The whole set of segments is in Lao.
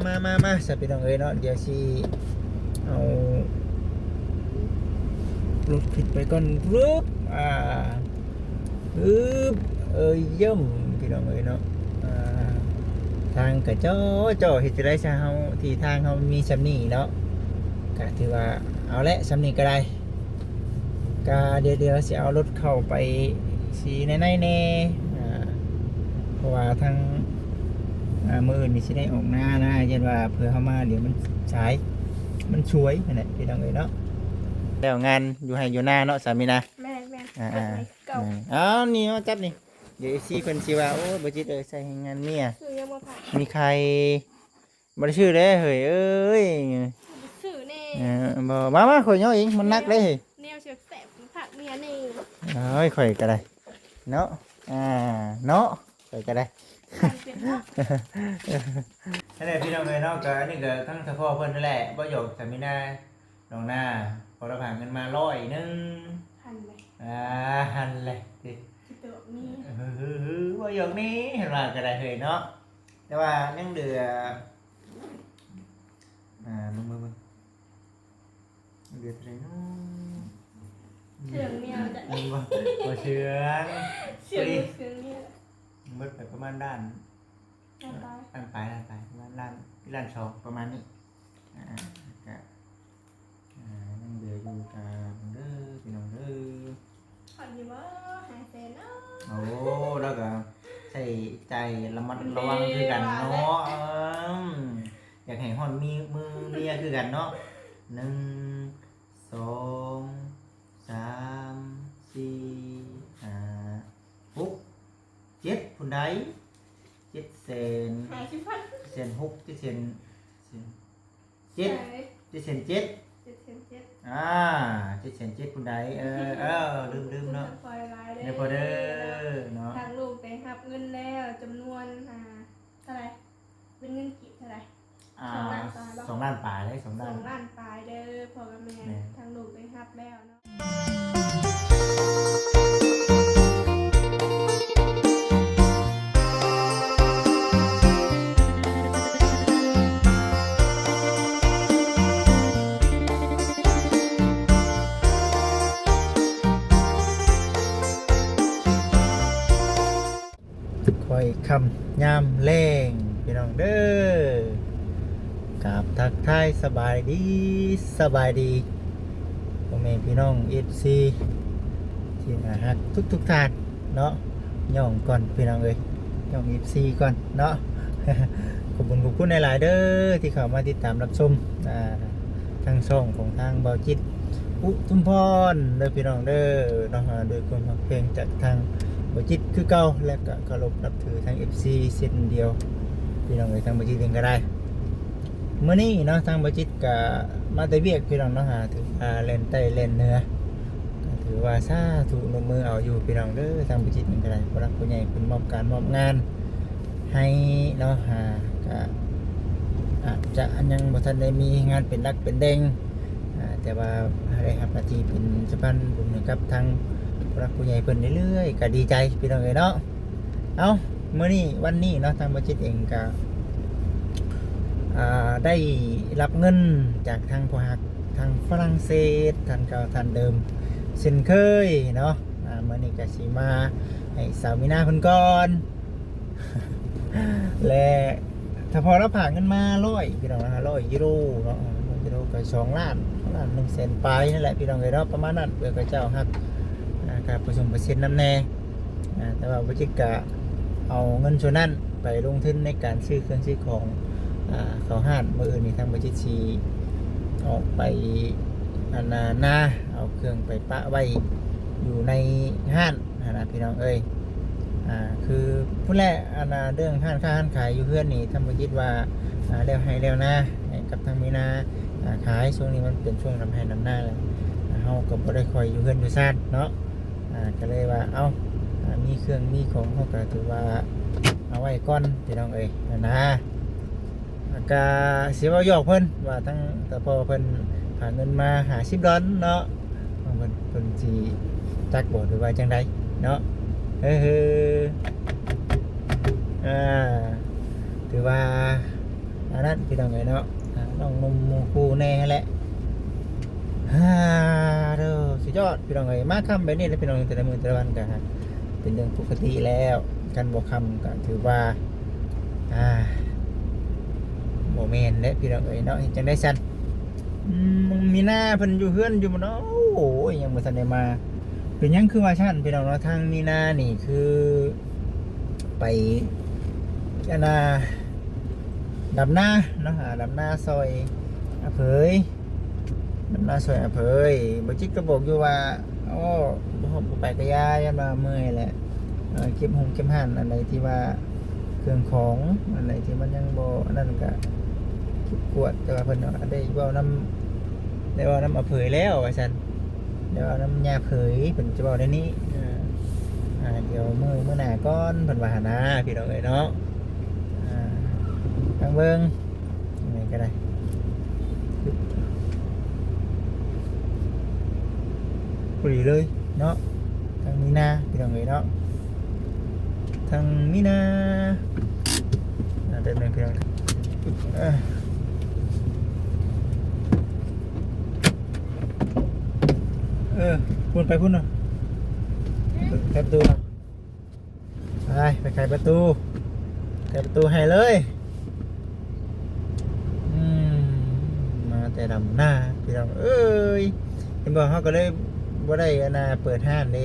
ມາ ມາ ມາ ຊະພີ່ນ້ອງເອີຍເນາະ ດຽວຊິເອົາລົດຂຶ້ນໄປກ່ອນ. ປຶບ ອ່າ ປຶບ ເອີຍ ຢ້ຳ ພີ່ນ້ອງເອີຍເນາະ. ອ່າ ທາງກະຈໍ້ໆ ເຮັດຈັ່ງໃດຊະ ເຮົາ ທີ່ທາງເຮົາມີຊ່ຳນີ້ເນາະ ກະຖືວ່າເອົາແຫຼະ ຊ່ຳນີ້ກະໄດ້. ກະດຽວ ດຽວຊິເອົາລົດເຂົ້າໄປສີໃນໆແດ່ ອ່າ ເພາະວ່າທາງ ອ່າ ມື້ອື່ນນີ້ຊິໄດ້ອອກນານະ ຢ້ານວ່າເພື່ອເຮົາມາດຽວມັນສາຍ ມັນສວຍຫັ້ນແຫຼະພີ່ນ້ອງເອີຍເນາະ. ແລ້ວງານຢູ່ໄຮ່ຢູ່ນາເນາະ ສາມີນາ. ແມ່ນໆ ອ່າໆ ເອົານີ້ມາຈັບນີ້ ດຽວເອັຟຊີເພິ່ນຊິວ່າ ໂອ້ຍ ບໍ່ຈິດເອີຍ ໃສ່ແຮງງານເມຍ ຊື້ຫຍັງບໍ່ພະ ມີໄຂ່ ບໍ່ໄດ້ຊື້ເດ້ເຮີ້ຍເອີຍ ຊື້ແດ່. ເອີ ບໍ່ ມາ ມາ ຂ້ອຍຍໍເອງ ມັນໜັກເດ້ເຮີ້ຍ ແນວແຊບໆ ພາກເມຍແດ່. ໂອ້ຍ ຂ້ອຍກໍໄດ້ເນາະ ອ່າ ເນາະ ຂ້ອຍກໍໄດ້ ອັນເປັນເນາະ. ນັ້ນແຫຼະພີ່ນ້ອງເອີຍເນາະ ກໍອັນນີ້ກໍທັງສະເພາະເພິ່ນນັ້ນແຫຼະ ບໍ່ຢອກສາມີນາ ນ້ອງນາ ພໍລະພາເງິນມາຮ້ອຍໜຶ່ງ ຫັ້ນແຫຼະ ອ່າ ຫັ້ນແຫຼະຕິ ຊິຕົວະເມຍ ເຮີ້ໆໆ ບໍ່ຢອກນີ້ ເຫັນວ່າກໍໄດ້ເຮີ້ຍເນາະ. ແຕ່ວ່າຍັງເຫຼືອ ອ່າ ລົງມາເບິ່ງ ເຫຼືອເທົ່າໃດເນາະ ເຄື່ອງແນວຈະ ແມ່ນບໍ່ ບໍ່ເຊື່ອງ ເຊື່ອງບໍ່ເຊື່ອງນີ້ ໝົດໄປປະມານລ້ານ ລ້ານປາຍ ລ້ານປາຍ ລ້ານປາຍ ປະມານລ້ານ ລ້ານສອງ ປະມານນີ້ ອ່າ ກະ ອ່າ ຍັງເຫຼືອຢູ່ ກະເບິ່ງເດີພີ່ນ້ອງເດີ. ຮອດຢູ່ບໍ່ ຫ້າແສນເນາະ. ໂອ້ ລາວກໍໃຊ້ຈ່າຍລະມັດລະວັງຄືກັນເນາະ ເອີ ຢາກໃຫ້ຮອດມີ ມືເມຍຄືກັນເນາະ. ໜຶ່ງ ສອງ ສາມ ສີ່ ຫ້າ ຫົກ ເຈັດ ພຸ້ນໃດ໋ ເຈັດແສນ ຫ້າສິບພັນ ເຈັດແສນຫົກ ເຈັດແສນ ເຈັດ ໃສ ເຈັດແສນເຈັດ ເຈັດແສນເຈັດ ອ່າ ເຈັດແສນເຈັດພຸ້ນໃດ໋ ເອີ ເອີ ລືມໆເນາະ ຂໍຫຼາຍໆເດີ ເດີພໍ່ເດີເນາະ. ທາງລູກໄດ້ຮັບເງິນແລ້ວຈຳນວນ ອ່າ ເທົ່າໃດ ເປັນເງິນກີບເທົ່າໃດ? ອ່າ ສອງລ້ານປາຍບໍ່? ສອງລ້ານປາຍເດ້ ສອງລ້ານ ສອງລ້ານປາຍເດີພໍ່ກັບແມ່ ແມ່ນ ທາງລູກໄດ້ຮັບແລ້ວເນາະ. ຄ່ອຍຄ່ຳຍາມແລງພີ່ນ້ອງເດີ ກາບທັກທາຍສະບາຍດີ ສະບາຍດີພໍ່ແມ່ພີ່ນ້ອງເອັຟຊີທີ່ໜ້າຮັກທຸກໆທ່ານເນາະ. ຍ້ອງກ່ອນພີ່ນ້ອງເອີຍ ຍ້ອງເອັຟຊີກ່ອນເນາະ. ຂອບຄຸນ ຂອບຄຸນຫຼາຍໆເດີ ທີ່ເຂົ້າມາຕິດຕາມຮັບຊົມ ອ່າ ທາງຊ່ອງຂອງທາງບ່າວຈິດ ອຸທຸມພອນເດີພີ່ນ້ອງເດີເນາະ. ໂດຍຄວາມຮັກແພງຈາກທາງບ່າວຈິດຄືເກົ່າ ແລະກະເຄົາລົບນັບຖືທາງເອັຟຊີເຊັ່ນດຽວ ພີ່ນ້ອງເອີຍ. ທາງບ່າວຈິດເອງກະໄດ້ ມື້ນີ້ເນາະ ທາງບ່າວຈິດກະມາແຕ່ວຽກພີ່ນ້ອງເນາະ ຫາຖືວ່າແລ່ນໃຕ້ແລ່ນເໜືອ ກະຖືວ່າສາທຸ ນົບມືເອົາຢູ່ພີ່ນ້ອງເດີ. ທາງບ່າວຈິດເອງກະໄດ້ ຜູ້ຫຼັກຜູ້ໃຫຍ່ເພິ່ນມອບການມອບງານ ໃຫ້ເນາະ ຫາກະອາດຈະຍັງບໍ່ທັນໄດ້ມີງານເປັນຫຼັກເປັນແຫຼ່ງ ອ່າ ແຕ່ວ່າໄດ້ຮັບໜ້າທີ່ເປັນສະພານບຸນໃຫ້ກັບທາງຜູ້ຫຼັກຜູ້ໃຫຍ່ເພິ່ນເລື້ອຍໆ ກະດີໃຈພີ່ນ້ອງເອີຍເນາະ. ເອົ້າ ມື້ນີ້ ວັນນີ້ເນາະ ທາງບ່າວຈິດເອງກະ ອ່າ ໄດ້ຮັບເງິນຈາກທາງພໍ່ຮັກທາງຝຣັ່ງເສດ ທ່ານເກົ່າທ່ານເດີມເຊັ່ນເຄີຍເນາະ. ອ່າ ມື້ນີ້ກະຊິມາໃຫ້ສາວມີນາເພິ່ນກ່ອນ ແລະ ຖ້າພໍລາວຝາກເງິນມາຮ້ອຍ ພີ່ນ້ອງ ຮ້ອຍຢູໂຣເນາະ ຮ້ອຍຢູໂຣກໍສອງລ້ານ ສອງລ້ານໜຶ່ງແສນປາຍນັ້ນແຫຼະ ພີ່ນ້ອງເອີຍເນາະ ປະມານນັ້ນ ເພື່ອເຂົາເຈົ້າຮັບ ອ່າ ຄ່າປະສົມເປີເຊັນນຳແດ່. ອ່າ ແຕ່ວ່າບ່າວຈິດກະເອົາເງິນສ່ວນນັ້ນໄປລົງທຶນໃນການຊື້ເຄື່ອງຊື້ຂອງ ອ່າ ເຂົ້າຮ້ານ. ມື້ອື່ນນີ້ທາງບ່າວຈິດຊິອອກໄປ ອັນນ່າ ນາ ເອົາເຄື່ອງໄປປະໄວ້ຢູ່ໃນຮ້ານຫັ້ນນະ ພີ່ນ້ອງເອີຍ. ອ່າ ຄືພຸ້ນແຫຼະ ອັນນ່າ ເລື່ອງຮ້ານຄ້າຮ້ານຂາຍຢູ່ເຮືອນນີ້ ທາງບ່າວຈິດວ່າ ອ່າ ແລ້ວໄຮ່ແລ້ວນາໃຫ້ກັບທາງມີນາ ອ່າ ຂາຍ. ຊ່ວງນີ້ມັນເປັນຊ່ວງນຳໄຮ່ນຳນາແລ້ວ ເຮົາກໍບໍ່ໄດ້ຄ່ອຍຢູ່ເຮືອນຢູ່ຊານເນາະ ອ່າ ກໍເລີຍວ່າ ເອົ້າ ອ່າ ມີເຄື່ອງມີຂອງ ເຮົາກໍຖືວ່າເອົາໄວ້ກ່ອນ ພີ່ນ້ອງເອີຍ ຫັ້ນນະ. ກະຊິເວົ້າຢອກເພິ່ນວ່າ ທາງຕາພໍ່ເພິ່ນຫາເງິນມາຫ້າສິບດອນເນາະ ເພິ່ນ ເພິ່ນຊິຈັກບໍ່ ຫຼືວ່າຈັ່ງໃດເນາະ. ເອີ ເອີ ຖືວ່າ ອັນນັ້ນພີ່ນ້ອງເອີຍເນາະ ອ່າ ນ້ອງໜຸ່ມໝູ່ຄູ່ແດ່ຫັ້ນແຫຼະ. ອ່າ ໂທ້ ສຸດຍອດພີ່ນ້ອງເອີຍ ມາຄ່ຳແບບນີ້ແຫຼະພີ່ນ້ອງ ແຕ່ລະມື້ແຕ່ລະວັນກະເປັນເລື່ອງປົກກະຕິແລ້ວ ຄັນບໍ່ຄ່ຳກະຖືວ່າ ອ່າ ບໍ່ແມ່ນແຫຼະພີ່ນ້ອງເອີຍເນາະ ເຮັດຈັ່ງໃດຊັ້ນ. ອືມ ມີນາເພິ່ນຢູ່ເຮືອນຢູ່ບໍ່ເນາະ? ໂອ້ຍ ຍັງບໍ່ທັນໄດ້ມາ. ເປັນຫຍັງຄືວ່າຊັ້ນພີ່ນ້ອງເນາະ? ທາງມີນານີ້ຄືໄປ ອັນນ່າ ດຳນາເນາະ ອ່າ ດຳນາຊ່ອຍອາເຜີຍ ດຳນາຊ່ອຍອາເຜີຍ. ບໍ່ຈິດກໍບອກຢູ່ວ່າ ໂອ້ ບໍ່ ບໍ່ໄປກໍຢ່າ ຢ້ານວ່າເມື່ອຍແຫຼະ ເອີ ເກັບຫົງເກັບຮ້ານ ອັນໃດທີ່ວ່າເຄື່ອງຂອງ ອັນໃດທີ່ມັນຍັງບໍ່ອັນນັ້ນກໍເກັບກວາດ. ແຕ່ວ່າເພິ່ນໄດ້ເວົ້ານຳ ໄດ້ເວົ້ານຳອາເຜີຍແລ້ວວ່າຊັ້ນ ໄດ້ເວົ້ານຳຍ່າເຜີຍ ເພິ່ນຈະເວົ້າແນວນີ້. ອ່າ ດຽວມື້ ມື້ໜ້າກ່ອນ ເພິ່ນວ່າຫັ້ນນາ ພີ່ນ້ອງເອີຍເນາະ. ອ່າ ຟັງເບິ່ງ ນີ້ກໍໄດ້ ພໍດີເລີຍເນາະ ທາງມີນາ ພີ່ນ້ອງເອີຍເນາະ ທາງມີນາ. ອ່າ ແປັບໜຶ່ງພີ່ນ້ອງ ເອີ ເອີ ພຸ້ນໄປພຸ້ນເນາະ ໄຂປະຕູເນາະ. ໄປ ໄປໄຂປະຕູ ໄຂປະຕູໃຫ້ເລີຍ. ອືມ ມາແຕ່ດຳນາພີ່ນ້ອງເອີຍ. ເຫັນບໍ່ ເຮົາກໍເລີຍບໍ່ໄດ້ອັນນ່າເປີດຮ້ານເດ້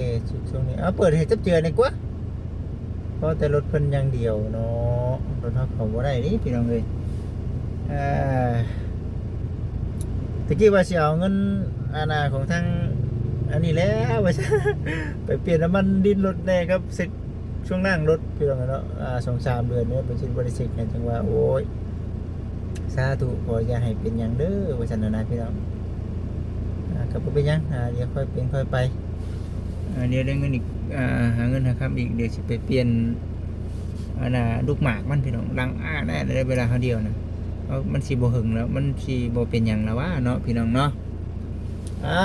ຊ່ວງນີ້. ເອົາ ເປີດໃຫ້ຈັບເຈືອນີ້ກວ່າ ພໍແຕ່ລົດເພິ່ນຢ່າງດຽວເນາະ ລົດເຮົາເຂົ້າບໍ່ໄດ້ເດ້ພີ່ນ້ອງເອີຍ. ເອີ ຕະກີ້ວ່າຊິເອົາເງິນອັນນ່າຂອງທາງອັນນີ້ແຫຼະ ວ່າ ໄປປ່ຽນນ້ຳມັນດິນລົດແດ່ກັບເຊັກຊ່ວງລ້າງລົດພີ່ນ້ອງເນາະ. ອ່າ ສອງສາມເດືອນນີ້ບໍ່ຊິບໍ່ໄດ້ເຊັກໃຫ້ ຈັ່ງວ່າ ໂອ້ຍ ສາທຸ ຂໍຢ່າໃຫ້ເປັນຫຍັງເດີ ວ່າຊັ້ນນະພີ່ນ້ອງ. ອ່າ ກໍບໍ່ເປັນຫຍັງ ອ່າ ດຽວຄ່ອຍເປັນຄ່ອຍໄປ. ອ່າ ດຽວໄດ້ເງິນອີກ ອ່າ ຫາເງິນຫາຄຳອີກ ດຽວຊິໄປປ່ຽນອັນນ່າລູກໝາກມັນພີ່ນ້ອງ ຫຼັງອາໄດ້ເວລາເຮົາດຽວນະ ເອົາ ມັນຊິບໍ່ຫຶງແລ້ວ ມັນຊິບໍ່ເປັນຫຍັງແລ້ວຫວາເນາະ ພີ່ນ້ອງເນາະ. ອ່າ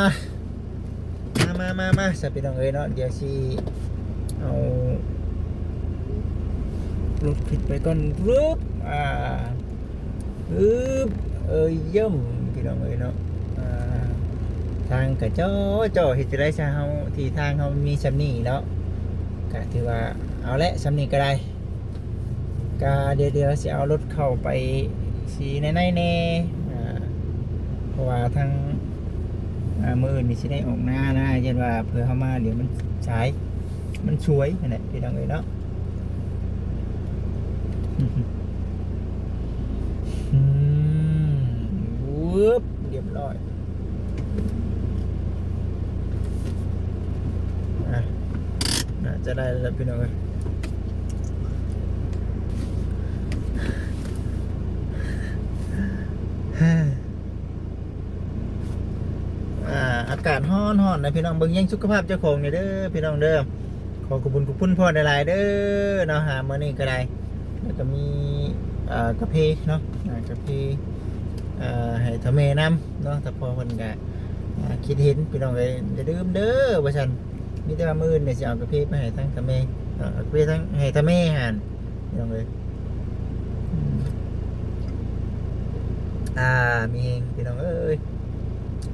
ມາ ມາ ມາ ມາ ຊະພີ່ນ້ອງເອີຍເນາະ ດຽວຊິເອົາລົດຂຶ້ນໄປກ່ອນ ປຶບ ອ່າ ອືບ ເອີຍ ຢ້ຳ ພີ່ນ້ອງເອີຍເນາະ. ອ່າ ທາງກະຈໍ້ໆ ເຮັດຈັ່ງໃດຊະ ເຮົາ ທີ່ທາງເຮົາມີຊ່ຳນີ້ເນາະ ກະຖືວ່າເອົາແຫຼະ ຊ່ຳນີ້ກໍໄດ້. ກະດຽວ ດຽວຊິເອົາລົດເຂົ້າໄປສີໃນໆແດ່ ອ່າ ເພາະວ່າທາງ ອ່າ ມື້ອື່ນນີ້ຊິໄດ້ອອກນານະ ຢ້ານວ່າເຜື່ອເຮົາມາດຽວມັນສາຍ ມັນສວຍຫັ້ນແຫຼະ ພີ່ນ້ອງເອີຍເນາະ. ອືມ ວຶບ ຮຽບຮ້ອຍ. ອ່ະ ໜ້າຈະໄດ້ແລ້ວພີ່ນ້ອງເອີຍ. ອ່າ ອາກາດຮ້ອນໆນະພີ່ນ້ອງ ເບິ່ງແຍງສຸຂະພາບເຈົ້າຂອງແດ່ເດີພີ່ນ້ອງເດີ. ຂໍຂອບຄຸນຂອບຄຸນພໍ່ຫຼາຍໆເດີເນາະ ຫາມື້ນີ້ກໍໄດ້ ແລ້ວກໍມີ ເອີ ກາເຟເນາະ ອ່າ ກາເຟ ເອີ ໃຫ້ເຖົ້າແມ່ນຳເນາະ. ຖ້າພໍ່ເພິ່ນກໍ ອ່າ ຄິດເຫັນພີ່ນ້ອງເອີຍ ຢ່າລືມເດີວ່າຊັ້ນ. ມີແຕ່ວ່າມື້ອື່ນນີ້ຊິເອົາກາເຟໄປໃຫ້ທາງເຖົ້າແມ່ ເອີ ເອົາກາເຟທາງ ໃຫ້ເຖົ້າແມ່ຫັ້ນ ພີ່ນ້ອງເອີຍ. ອືມ ອ່າ ມີແຮງພີ່ນ້ອງເອີຍ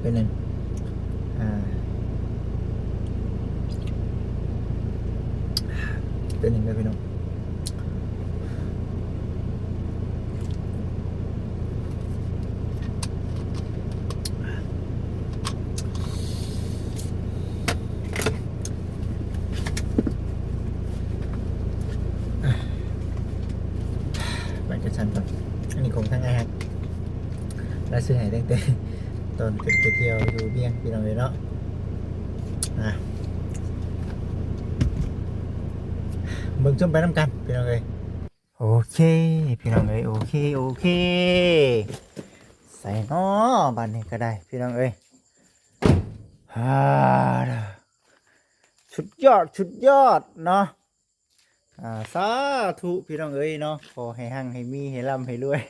ເປັນໜຶ່ງ ອ່າ ເປັນໜຶ່ງເດີພີ່ນ້ອງ. ໄປຈັກຊັ້ນກ່ອນ ອັນນີ້ຂອງທາງອ້າຍຮັກ ລາວຊື້ໃຫ້ຕັ້ງແຕ່ຕອນຂຶ້ນໄປທ່ຽວຢູ່ວຽງ ພີ່ນ້ອງເອີຍເນາະ. ອ່າ ເບິ່ງຊົມໄປນຳກັນ ພີ່ນ້ອງເອີຍ. ໂອເຄ ພີ່ນ້ອງເອີຍ ໂອເຄ ໂອເຄ ໃສ່ເນາະ ບາດນີ້ກໍໄດ້ ພີ່ນ້ອງເອີຍ. ອ່າ ສຸດຍອດ ສຸດຍອດເນາະ. ອ່າ ສາທຸ ພີ່ນ້ອງເອີຍເນາະ ຂໍໃຫ້ຮັ່ງໃຫ້ມີ ໃຫ້ລ່ຳໃຫ້ລວຍ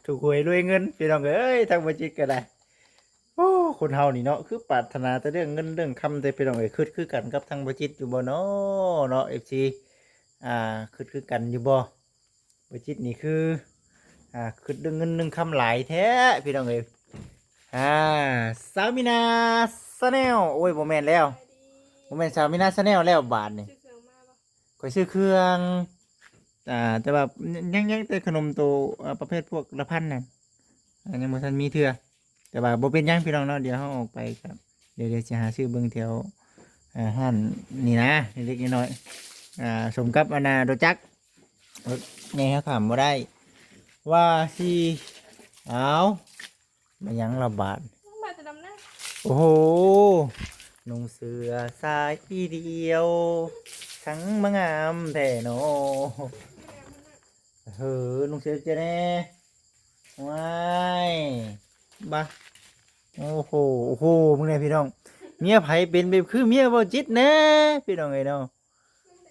ຖືກຫວຍລວຍເງິນ ພີ່ນ້ອງເອີຍ. ທາງບໍ່ຈິດກໍໄດ້ ໂອ້ ຄົນເຮົານີ້ເນາະ ຄືປາດຖະໜາແຕ່ເລື່ອງເງິນເລື່ອງຄຳແທ້ ພີ່ນ້ອງເອີຍ. ຄຶດຄືກັນກັບທາງບໍ່ຈິດຢູ່ບໍ່ເນາະ ເນາະ ເອັຟຊີ ອ່າ ຄຶດຄືກັນຢູ່ບໍ່? ບໍ່ຈິດນີ້ຄື ອ່າ ຄຶດເລື່ອງເງິນເລື່ອງຄຳຫຼາຍແທ້ພີ່ນ້ອງເອີຍ. ອ່າ ສາວມີນາ Channel ໂອ້ຍ ບໍ່ແມ່ນແລ້ວ ບໍ່ແມ່ນສາວມີນາ Channel ແລ້ວບາດນີ້. ຂ້ອຍຊື້ເຄື່ອງ ອ່າ ແຕ່ວ່າ ຍັງ ຍັງແຕ່ຂະໜົມໂຕ ເອີ ປະເພດພວກລະພັນນັ້ນ ອ່າ ຍັງບໍ່ທັນມີເທື່ອ. ແຕ່ວ່າບໍ່ເປັນຫຍັງພີ່ນ້ອງເນາະ ດຽວເຮົາອອກໄປກໍ ດຽວ ດຽວຊິຫາຊື້ເບິ່ງແຖວ ເອີ ຮ້ານນີ້ນະ ເລັກໆນ້ອຍໆ ອ່າ ສົມກັບອັນນ່າ ລົດຈັກ ລົດໃຫຍ່ເຮົາຂ້າມບໍ່ໄດ້ ວ່າຊິ ເອົາ ມາຫຍັງລະບາດ ມາແຕ່ດຳນາ ໂອ້ໂຫ ນຸ່ງເສື້ອສາຍດຽວ ຊ່າງມາງາມແທ້ນໍ. ເຮີ ນຸ່ງເສື້ອຈັ່ງໃດແດ່ ວ້າຍ ບາ ໂອ້ໂຫ ໂອ້ໂຫ ມຶງແດ່ພີ່ນ້ອງ ເມຍໃຜເປັນແບບຄືເມຍເບົາຈິດແດ່ພີ່ນ້ອງເອີຍເນາະ.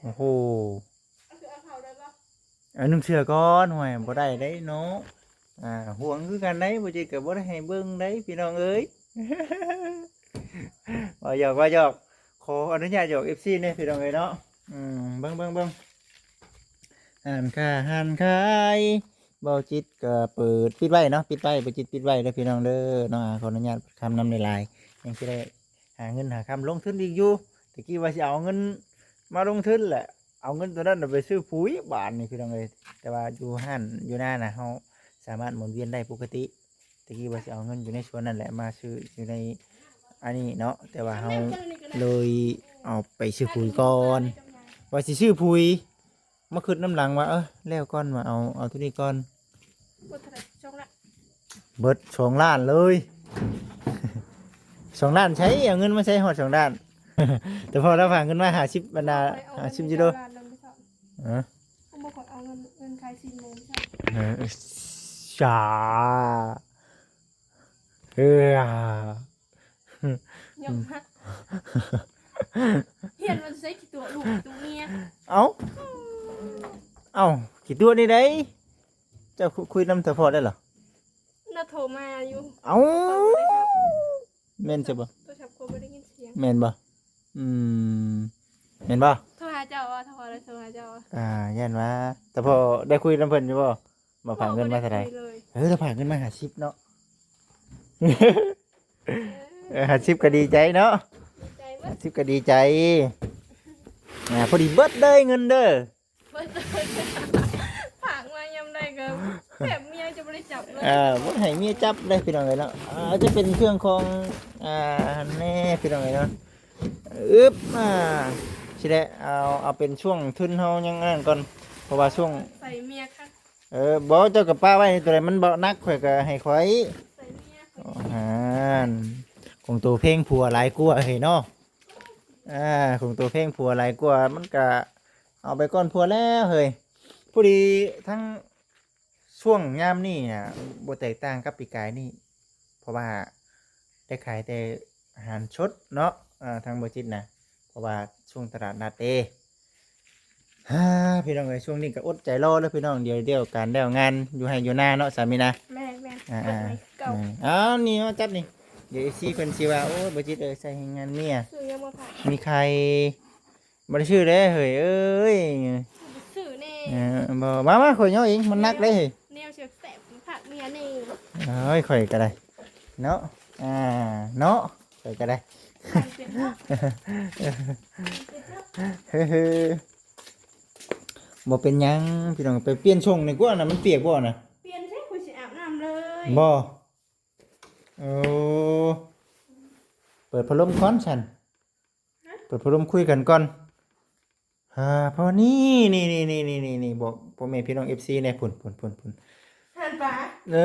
ໂອ້ໂຫ ເອົາຄືເອົາເຂົ້າໄດ້ບໍ່ ເອົາໜຶ່ງເທື່ອກ່ອນ ຫ້ວຍ ບໍ່ໄດ້ໄດເນາະ. ອ່າ ຫ່ວງຄືກັນໄດ ບໍ່ຈິດກໍບໍ່ໄດ້ໃຫ້ເບິ່ງໄດພີ່ນ້ອງເອີຍ. ເວົ້າຫຍອກ ເວົ້າຫຍອກ ຂໍອະນຸຍາດຫຍອກເອັຟຊີແດ່ພີ່ນ້ອງເອີຍເນາະ. ອືມ ເບິ່ງ ເບິ່ງ ເບິ່ງ ຮ້ານຄ້າຮ້ານຂາຍ ເບົາຈິດກໍເປີດ ປິດໄວ້ເນາະ ປິດໄວ້ ເບົາຈິດປິດໄວ້ເດີພີ່ນ້ອງເດີເນາະ. ອ່າ ຂໍອະນຸຍາດຄຳນຳຫຼາຍໆ ຍັງຊິໄດ້ ຫາເງິນຫາຄຳລົງທຶນອີກຢູ່. ແຕ່ກີ້ວ່າຊິເອົາເງິນມາລົງທຶນແຫຼະ ເອົາເງິນໂຕນັ້ນນະໄປຊື້ປຸ໋ຍບາດນີ້ພີ່ນ້ອງເອີຍ. ແຕ່ວ່າຢູ່ຮ້ານຢູ່ນານະ ເຮົາສາມາດໝູນວຽນໄດ້ປົກກະຕິ. ແຕ່ກີ້ວ່າຊິເອົາເງິນຢູ່ໃນສ່ວນນັ້ນແຫຼະມາຊື້ຢູ່ໃນອັນນີ້ເນາະ ແຕ່ວ່າເຮົາເລີຍເອົາໄປຊື້ປຸ໋ຍກ່ອນ ວ່າຊິຊື້ປຸ໋ຍ ມາຄິດນຳຫຼັງວ່າ ເອີ ແລ້ວກ່ອນ ວ່າເອົາ ເອົາໂຕນີ້ກ່ອນ ເບິດເທົ່າໃດ ສອງລ້ານ ເບິດສອງລ້ານເລີຍ. ສອງລ້ານໃສ ເອົາເງິນມາໃສຮອດສອງລ້ານ. ແຕ່ພໍລາວຝາກເງິນມາຫ້າສິບ ບັນດາ ຫ້າສິບຢູໂຣ ເອີ ບໍ່ຄ່ອຍເອົາເງິນ ເງິນຂາຍຊີ້ນໝູ ເອີ ຊາ ເອີ ຍອມຮັບ ຮຽນວ່າຊິໃຊ້ຂີ້ຕົວະລູກຂີ້ຕົວະເມຍ. ເອົ້າ ເອົ້າ ຂີ້ຕົວະນີ້ໃດ ເຈົ້າຄຸ ຄຸຍນຳເຖົ້າພໍ່ໄດ້ລະ? ລາວໂທມາຢູ່. ເອົ້າ ແມ່ນຊະບໍ່? ໂທລະສັບກໍບໍ່ໄດ້ຍິນສຽງ. ແມ່ນບໍ່? ອືມ ແມ່ນບໍ່? ໂທຫາເຈົ້າບໍ່? ໂທຫາເຈົ້າບໍ່? ອ່າ ຢ້ານວ່າ ແຕ່ພໍ່ໄດ້ຄຸຍນຳເພິ່ນຢູ່ບໍ່? ວ່າຝາກເງິນມາເທົ່າໃດ? ເອີ ລາວຝາກເງິນມາຫ້າສິບເນາະ. ເອີ ຫ້າສິບກໍດີໃຈເນາະ ດີໃຈເບິດ ຫ້າສິບກໍດີໃຈ. ອ່າ ພໍດີເບິດເລີຍເງິນເດີ ເບິດເລີຍ. ຝາກມາຍາມໃດກໍແບບເມຍຈະບໍ່ໄດ້ຈັບເລີຍ. ເອີ ບໍ່ໃຫ້ເມຍຈັບເລີຍພີ່ນ້ອງເອີຍເນາະ. ອ່າ ຈະເປັນເຄື່ອງຂອງ ອ່າ ແນ່ພີ່ນ້ອງເອີຍເນາະ. ອຶບ ອ່າ ຊິໄດ້ເອົາ ເອົາເປັນຊ່ວງທຶນເຮົາຍັງອັນນັ້ນກ່ອນ ເພາະວ່າຊ່ວງ ໃສ່ເມຍຄັກ ເອີ ບໍ່ ເຈົ້າກໍປະໄວ້ ໂຕໃດມັນບໍ່ໜັກ ຂ້ອຍກໍໃຫ້ຂ້ອຍ. ໃສ່ເມຍ ຫັ້ນ ຂອງໂຕເພງຜົວຫຼາຍກວ່າເຮີ້ຍເນາະ. ອ່າ ຂອງໂຕເພງຜົວຫຼາຍກວ່າ ມັນກະເອົາໄປກ່ອນຜົວແລ້ວເຮີ້ຍ. ພໍດີທັງຊ່ວງຍາມນີ້ນະ ບໍ່ແຕກຕ່າງກັບປີກາຍນີ້ ເພາະວ່າໄດ້ຂາຍແຕ່ອາຫານສົດເນາະ ເອີ ທາງບໍ່ຈິດນະ ເພາະວ່າຊ່ວງຕະຫຼາດນັດເດ້. ຮາ ພີ່ນ້ອງເອີຍ ຊ່ວງນີ້ກໍອົດໃຈລໍເດີພີ່ນ້ອງ ດຽວ ດຽວການແລ້ວງານຢູ່ໄຮ່ຢູ່ນາເນາະ ສາມີນາ. ແມ່ນໆ ອ່າ ເປີດໃໝ່ຄືເກົ່າ. ອືມ ອ້າວ ນີ້ມາຈັບນີ້ ດຽວເອັຟຊີເພິ່ນຊິວ່າ ໂອ້ຍ ບໍ່ຈິດເອີຍ ໃຊ້ແຮງງານເມຍ. ຊື້ຫຍັງມາຝາກ? ມີໄຂ່. ບໍ່ໄດ້ຊື້ເດ້ເຮີ້ຍເອີຍ. ຊື້ແນ່. ເອີ ບໍ່ ມາ ມາ ຂ້ອຍຍໍເອງ ມັນໜັກເດ້ເຮີ້ຍ. ແນວແຊບໆ ຝາກເມຍແນ່. ໂອ້ຍ ຂ້ອຍກໍໄດ້ເນາະ ອ່າ ເນາະ ຂ້ອຍກໍໄດ້. ເຮີ້ຍ ບໍ່ເປັນຫຍັງພີ່ນ້ອງ ໄປປ່ຽນຊົງດີກວ່ານະ ມັນປຽກບໍ່ນະ? ປ່ຽນເສຍ ຂ້ອຍຊິອາບນ້ຳເລີຍ. ບໍ່ ໂອ້ ເປີດພັດລົມກ່ອນຊັ້ນ. ຮະ? ເປີດພັດລົມຄຸຍກັນກ່ອນ. ອ່າ ເພາະວ່ານີ້ ນີ້ ນີ້ ນີ້ ນີ້ ນີ້ ນີ້ ບອກພໍ່ແມ່ພີ່ນ້ອງເອັຟຊີແດ່ ພຸ້ນ ພຸ້ນ ພຸ້ນ ພຸ້ນ ຫັ້ນປະ. ເອີ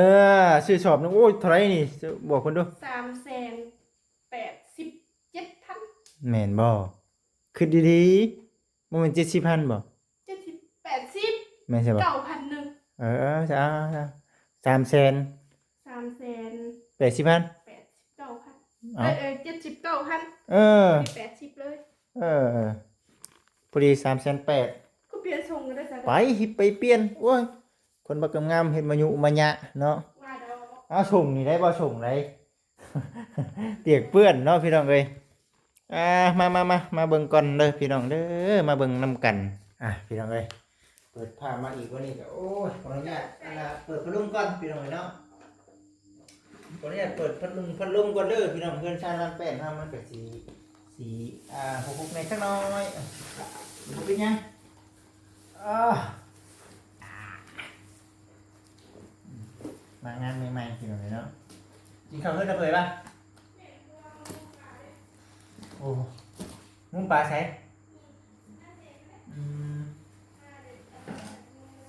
ຊື້ສອບໜຶ່ງ ໂອ້ຍ ເທົ່າໃດນີ້? ບອກເພິ່ນດູ. ສາມແສນແປດສິບເຈັດພັນ. ແມ່ນບໍ່? ຄິດດີໆ ບໍ່ແມ່ນເຈັດສິບພັນບໍ່? ເຈັດສິບ ແປດສິບ ແມ່ນໃຊ່ບໍ່? ເກົ້າພັນໜຶ່ງ. ເອີ ເອີ ເອົາ ເອົາ ສາມແສນ ສາມແສນ ແປດສິບພັນ ແປດສິບເກົ້າພັນ. ເອົ້າ ເອີ ເອີ ເຈັດສິບເກົ້າພັນ. ເອີ ແປດສິບເລີຍ. ເອີ ເອີ ພໍດີສາມແສນແປດ. ກໍປ່ຽນຊົງກໍໄດ້ຊະ ໄປ ຫິບໄປປ່ຽນ. ໂອ້ຍ ຄົນບັກງາມໆ ເຮັດມາຍຸມາຍະເນາະ. ວ່າດອກ. ເອົາ ຊົງນີ້ໄດ້ບໍ່? ຊົງໄດ້. ປຽກເປື້ອນເນາະພີ່ນ້ອງເອີຍ. ອ່າ ມາ ມາ ມາ ມາເບິ່ງກ່ອນເດີພີ່ນ້ອງເດີ ມາເບິ່ງນຳກັນ. ອ່າ ພີ່ນ້ອງເອີຍ ເປີດພາບມາອີກ ວັນນີ້ກໍ ໂອ້ຍ ຂໍອະນຸຍາດ ອັນນ່າ ເປີດພັດລົມກ່ອນ ພີ່ນ້ອງເອີຍເນາະ. ຂໍອະນຸຍາດເປີດພັດລົມ ພັດລົມກ່ອນເດີ ພີ່ນ້ອງ. ເຮືອນຊານລານແປ້ນເຮົາມັນກໍຊິ ຊິ ອ່າ ຮຸກໆແດ່ຈັກໜ້ອຍ. ບໍ່ເປັນຫຍັງ. ອາ ມາງານໃໝ່ໆ ພີ່ນ້ອງເອີຍເນາະ. ກິນເຂົ້າເຮືອນລະເປີດປະ? ໂອ້ ມຸມປາໃສ? ອືມ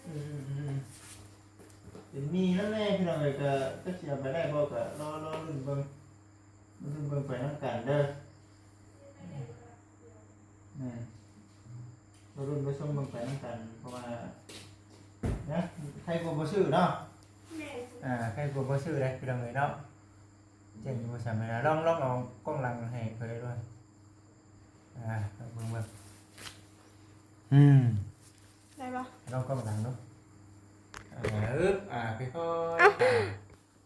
ອືມໆ ເປັນໝີ່ນັ້ນແຫຼະ ພີ່ນ້ອງເອີຍ. ກໍຈັກຊິເອົາໄປໄດ້ບໍ່ ກໍລໍ ລໍລຸ້ນເບິ່ງ ລຸ້ນເບິ່ງໄປນຳກັນເດີ. ແມ່ນ ລໍລຸ້ນໄປຊົມເບິ່ງໄປນຳກັນ ເພາະວ່າ ນະ ໃຄກວ່າບໍ່ຊື້ເນາະ. ແມ່ນ ອ່າ ໃຄກວ່າບໍ່ຊື້ເດ້ ພີ່ນ້ອງເອີຍເນາະ. ເຈັງຢູ່ບໍ່ຊັ້ນນະ ລອງ ລອງເອົາກ້ອງຫຼັງໃຫ້ຂ້ອຍດ້ວຍ. ອ່າ ເບິ່ງ ເບິ່ງ ອືມ ໄດ້ບໍ່? ລອງກ້ອງຫຼັງດູ. ເອີ ອຶບ ອ່າ ຄ່ອຍໆ ເອົ້າ ອ່າ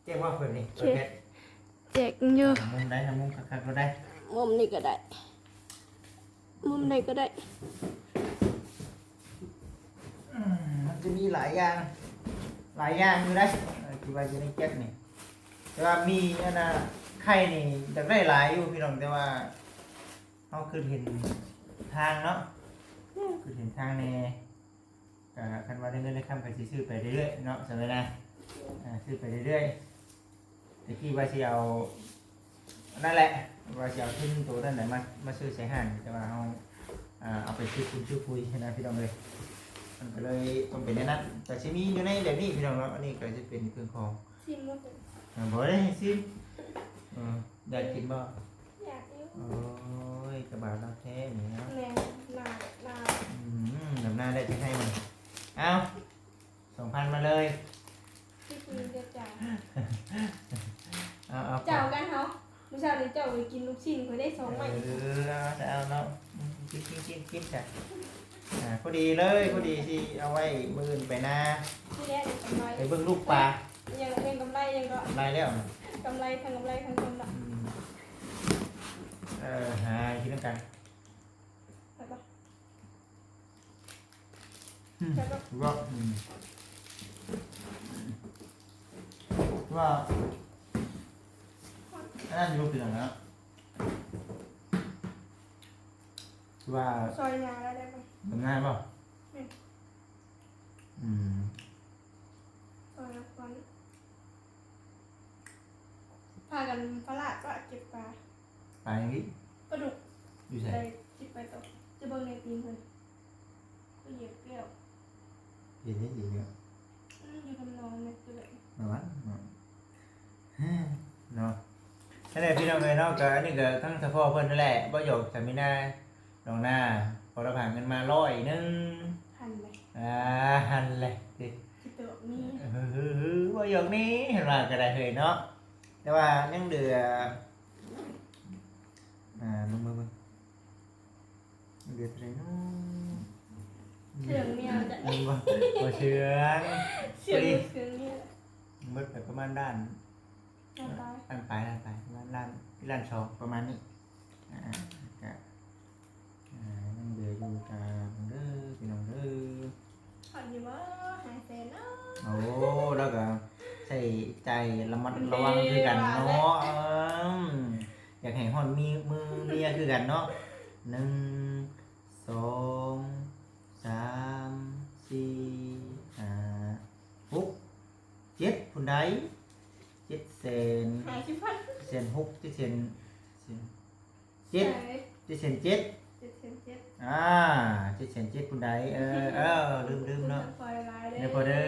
ເຈັງວ່າເພິ່ນນີ້ ໂອເຄ ເປີດແກັດ ເຈັງຢູ່. ອ່າ ມຸມໃດ ມຸມຄັກໆ ກໍໄດ້ ມຸມນີ້ກໍໄດ້ ມຸມໃດກໍໄດ້. ອືມ ມັນຈະມີຫຼາຍຢ່າງ ຫຼາຍຢ່າງຢູ່ເດ້ ເອີ ທີ່ວ່າຢູ່ໃນແກັດນີ້. ແຕ່ວ່າມີອັນນ່າ ໄຂ່ນີ້ຢາກໄດ້ຫຼາຍຢູ່ ພີ່ນ້ອງ ແຕ່ວ່າເຮົາຄິດເຫັນທາງເນາະ ຄິດເຫັນທາງແດ່. ກໍຄັນວ່າໄດ້ເງິນໄດ້ຄຳກໍຊິຊື້ໄປເລື້ອຍໆເນາະ ສະໄໝນາ ອ່າ ຊື້ໄປເລື້ອຍໆ. ແຕ່ກີ້ວ່າຊິເອົາ ນັ້ນແຫຼະ ວ່າຊິເອົາທຶນໂຕນັ້ນແຫຼະມາ ມາຊື້ໃສ່ຮ້ານ ແຕ່ວ່າເຮົາ ອ່າ ເອົາໄປຊື້ຝຸ່ນຊື້ປຸຍຫັ້ນນະ ພີ່ນ້ອງເອີຍ. ມັນກໍເລີຍຕ້ອງເປັນແນວນັ້ນ ກໍຊິມີຢູ່ໃນແບບນີ້ ພີ່ນ້ອງເນາະ. ອັນນີ້ກໍຈະເປັນເຄື່ອງຂອງ ຊິມບໍ່ເປັນ? ອ່າ ບໍ່ໄດ້ໃຫ້ຊິມ. ເອີ ຢາກກິນບໍ່? ຢາກຢູ່. ໂອ້ຍ ກະບາດລາວແທ້ນີ້ເນາະ. ແມ່ນ ຫຼາຍ ຫຼາຍ. ອືມ ດຳນາໄດ້ຈັກໄຮ່ນີ້? ເອົ້າ ສອງພັນມາເລີຍ. ຊິກິນເດີຈ້າ. ເອົາ ເອົາ ເຈົ້າກັນເຮົາ ມື້ເຊົ້ານີ້ເຈົ້າໄປກິນລູກຊີ້ນຂ້ອຍໄດ້ສອງໄມ້. ເອີ ເອົາ ເອົາເນາະ. ອືມ ກິນ ກິນ ກິນ ກິນ ຈ້າ. ອ່າ ພໍດີເລີຍ ພໍດີຊິເອົາໄວ້ມື້ອື່ນໄປນາ ນີ້ແຫຼະກຳໄລ ໄປເບິ່ງລູກປາ. ຍັງເປັນກຳໄລຍັງເນາະ ກຳໄລແລ້ວ ກຳໄລທັງກຳໄລທັງເງິນເນາະ. ອືມ ເອີ ຫາກິນນຳກັນ ໄປບໍ່? ອືມ ແຊບບໍ່? ວ່າ ອືມ ວ່າ ອັນນັ້ນຢູ່ເປັນຫຍັງນະ? ວ່າ ຊອຍງາແລ້ວໄດ້ບໍ່? ມັນງ່າຍບໍ່? ແມ່ນ. ອືມ ຊອຍແລ້ວກ່ອນ ພາກັນພະລາກະເກັບປາ. ປາຫຍັງອີກ? ປາດຸກ. ຢູ່ໃສ? ໄດ້ ຊິໄປຕໍ່ ຈະເບິ່ງໃນຕີນເພິ່ນ ຄືຢຽບແກ້ວ. ເຫັນໄດ້ດີເນາະ. ອືມ ຢູ່ນຳໜອງແມ່ນຄືແບບ ປະມານເນາະ. ເນາະ ນັ້ນແຫຼະ ພີ່ນ້ອງເອີຍເນາະ. ກໍອັນນີ້ກໍທັງສະເພາະເພິ່ນນັ້ນແຫຼະ ເວົ້າຫຍອກສາມີນາ ນ້ອງນາ ພໍລະພາເງິນມາຮ້ອຍໜຶ່ງ ຫັ້ນແຫຼະ ອ່າ ຫັ້ນແຫຼະຕິ ຊິຕົວະມີ ເຮີໆ ເວົ້າຫຍອກນີ້ ເຫັນວ່າກໍໄດ້ເຮີຍເນາະ. ແຕ່ວ່າຍັງເຫຼືອ ອ່າ ເບິ່ງໆ ເຫຼືອເທົ່າໃດເນາະ? ເຄື່ອງເມຍຈະ ບໍ່ ບໍ່ເຊື່ອ ເຊື່ອ ເຄື່ອງເມຍ ໝົດໄປປະມານລ້ານ ລ້ານປາຍ ລ້ານປາຍ ລ້ານປາຍ ປະມານລ້ານ ລ້ານສອງ ປະມານນີ້. ອ່າ ກະ ອ່າ ຍັງເຫຼືອຢູ່ ກະເບິ່ງເດີ ພີ່ນ້ອງເດີ. ຮອດຢູ່ບໍ່ ຫ້າແສນເນາະ? ໂອ້ ລາວກະໃຊ້ຈ່າຍລະມັດລະວັງຄືກັນເນາະ. ເອີ ຢາກໃຫ້ຮອດມີ ມືເມຍຄືກັນເນາະ. ໜຶ່ງ ສອງ ສາມ ສີ່ ຫ້າ ຫົກ ເຈັດ ພຸ້ນໃດ໋ ເຈັດແສນ ຫ້າສິບພັນ ແສນຫົກ ເຈັດແສນ ເຈັດ ໃສ ເຈັດແສນເຈັດ ເຈັດແສນເຈັດ ອ່າ ເຈັດແສນເຈັດພຸ້ນໃດ໋. ເອີ ເອີ ລືມໆເນາະ ຂໍຫຼາຍໆເດີ ເດີພໍ່ເດີ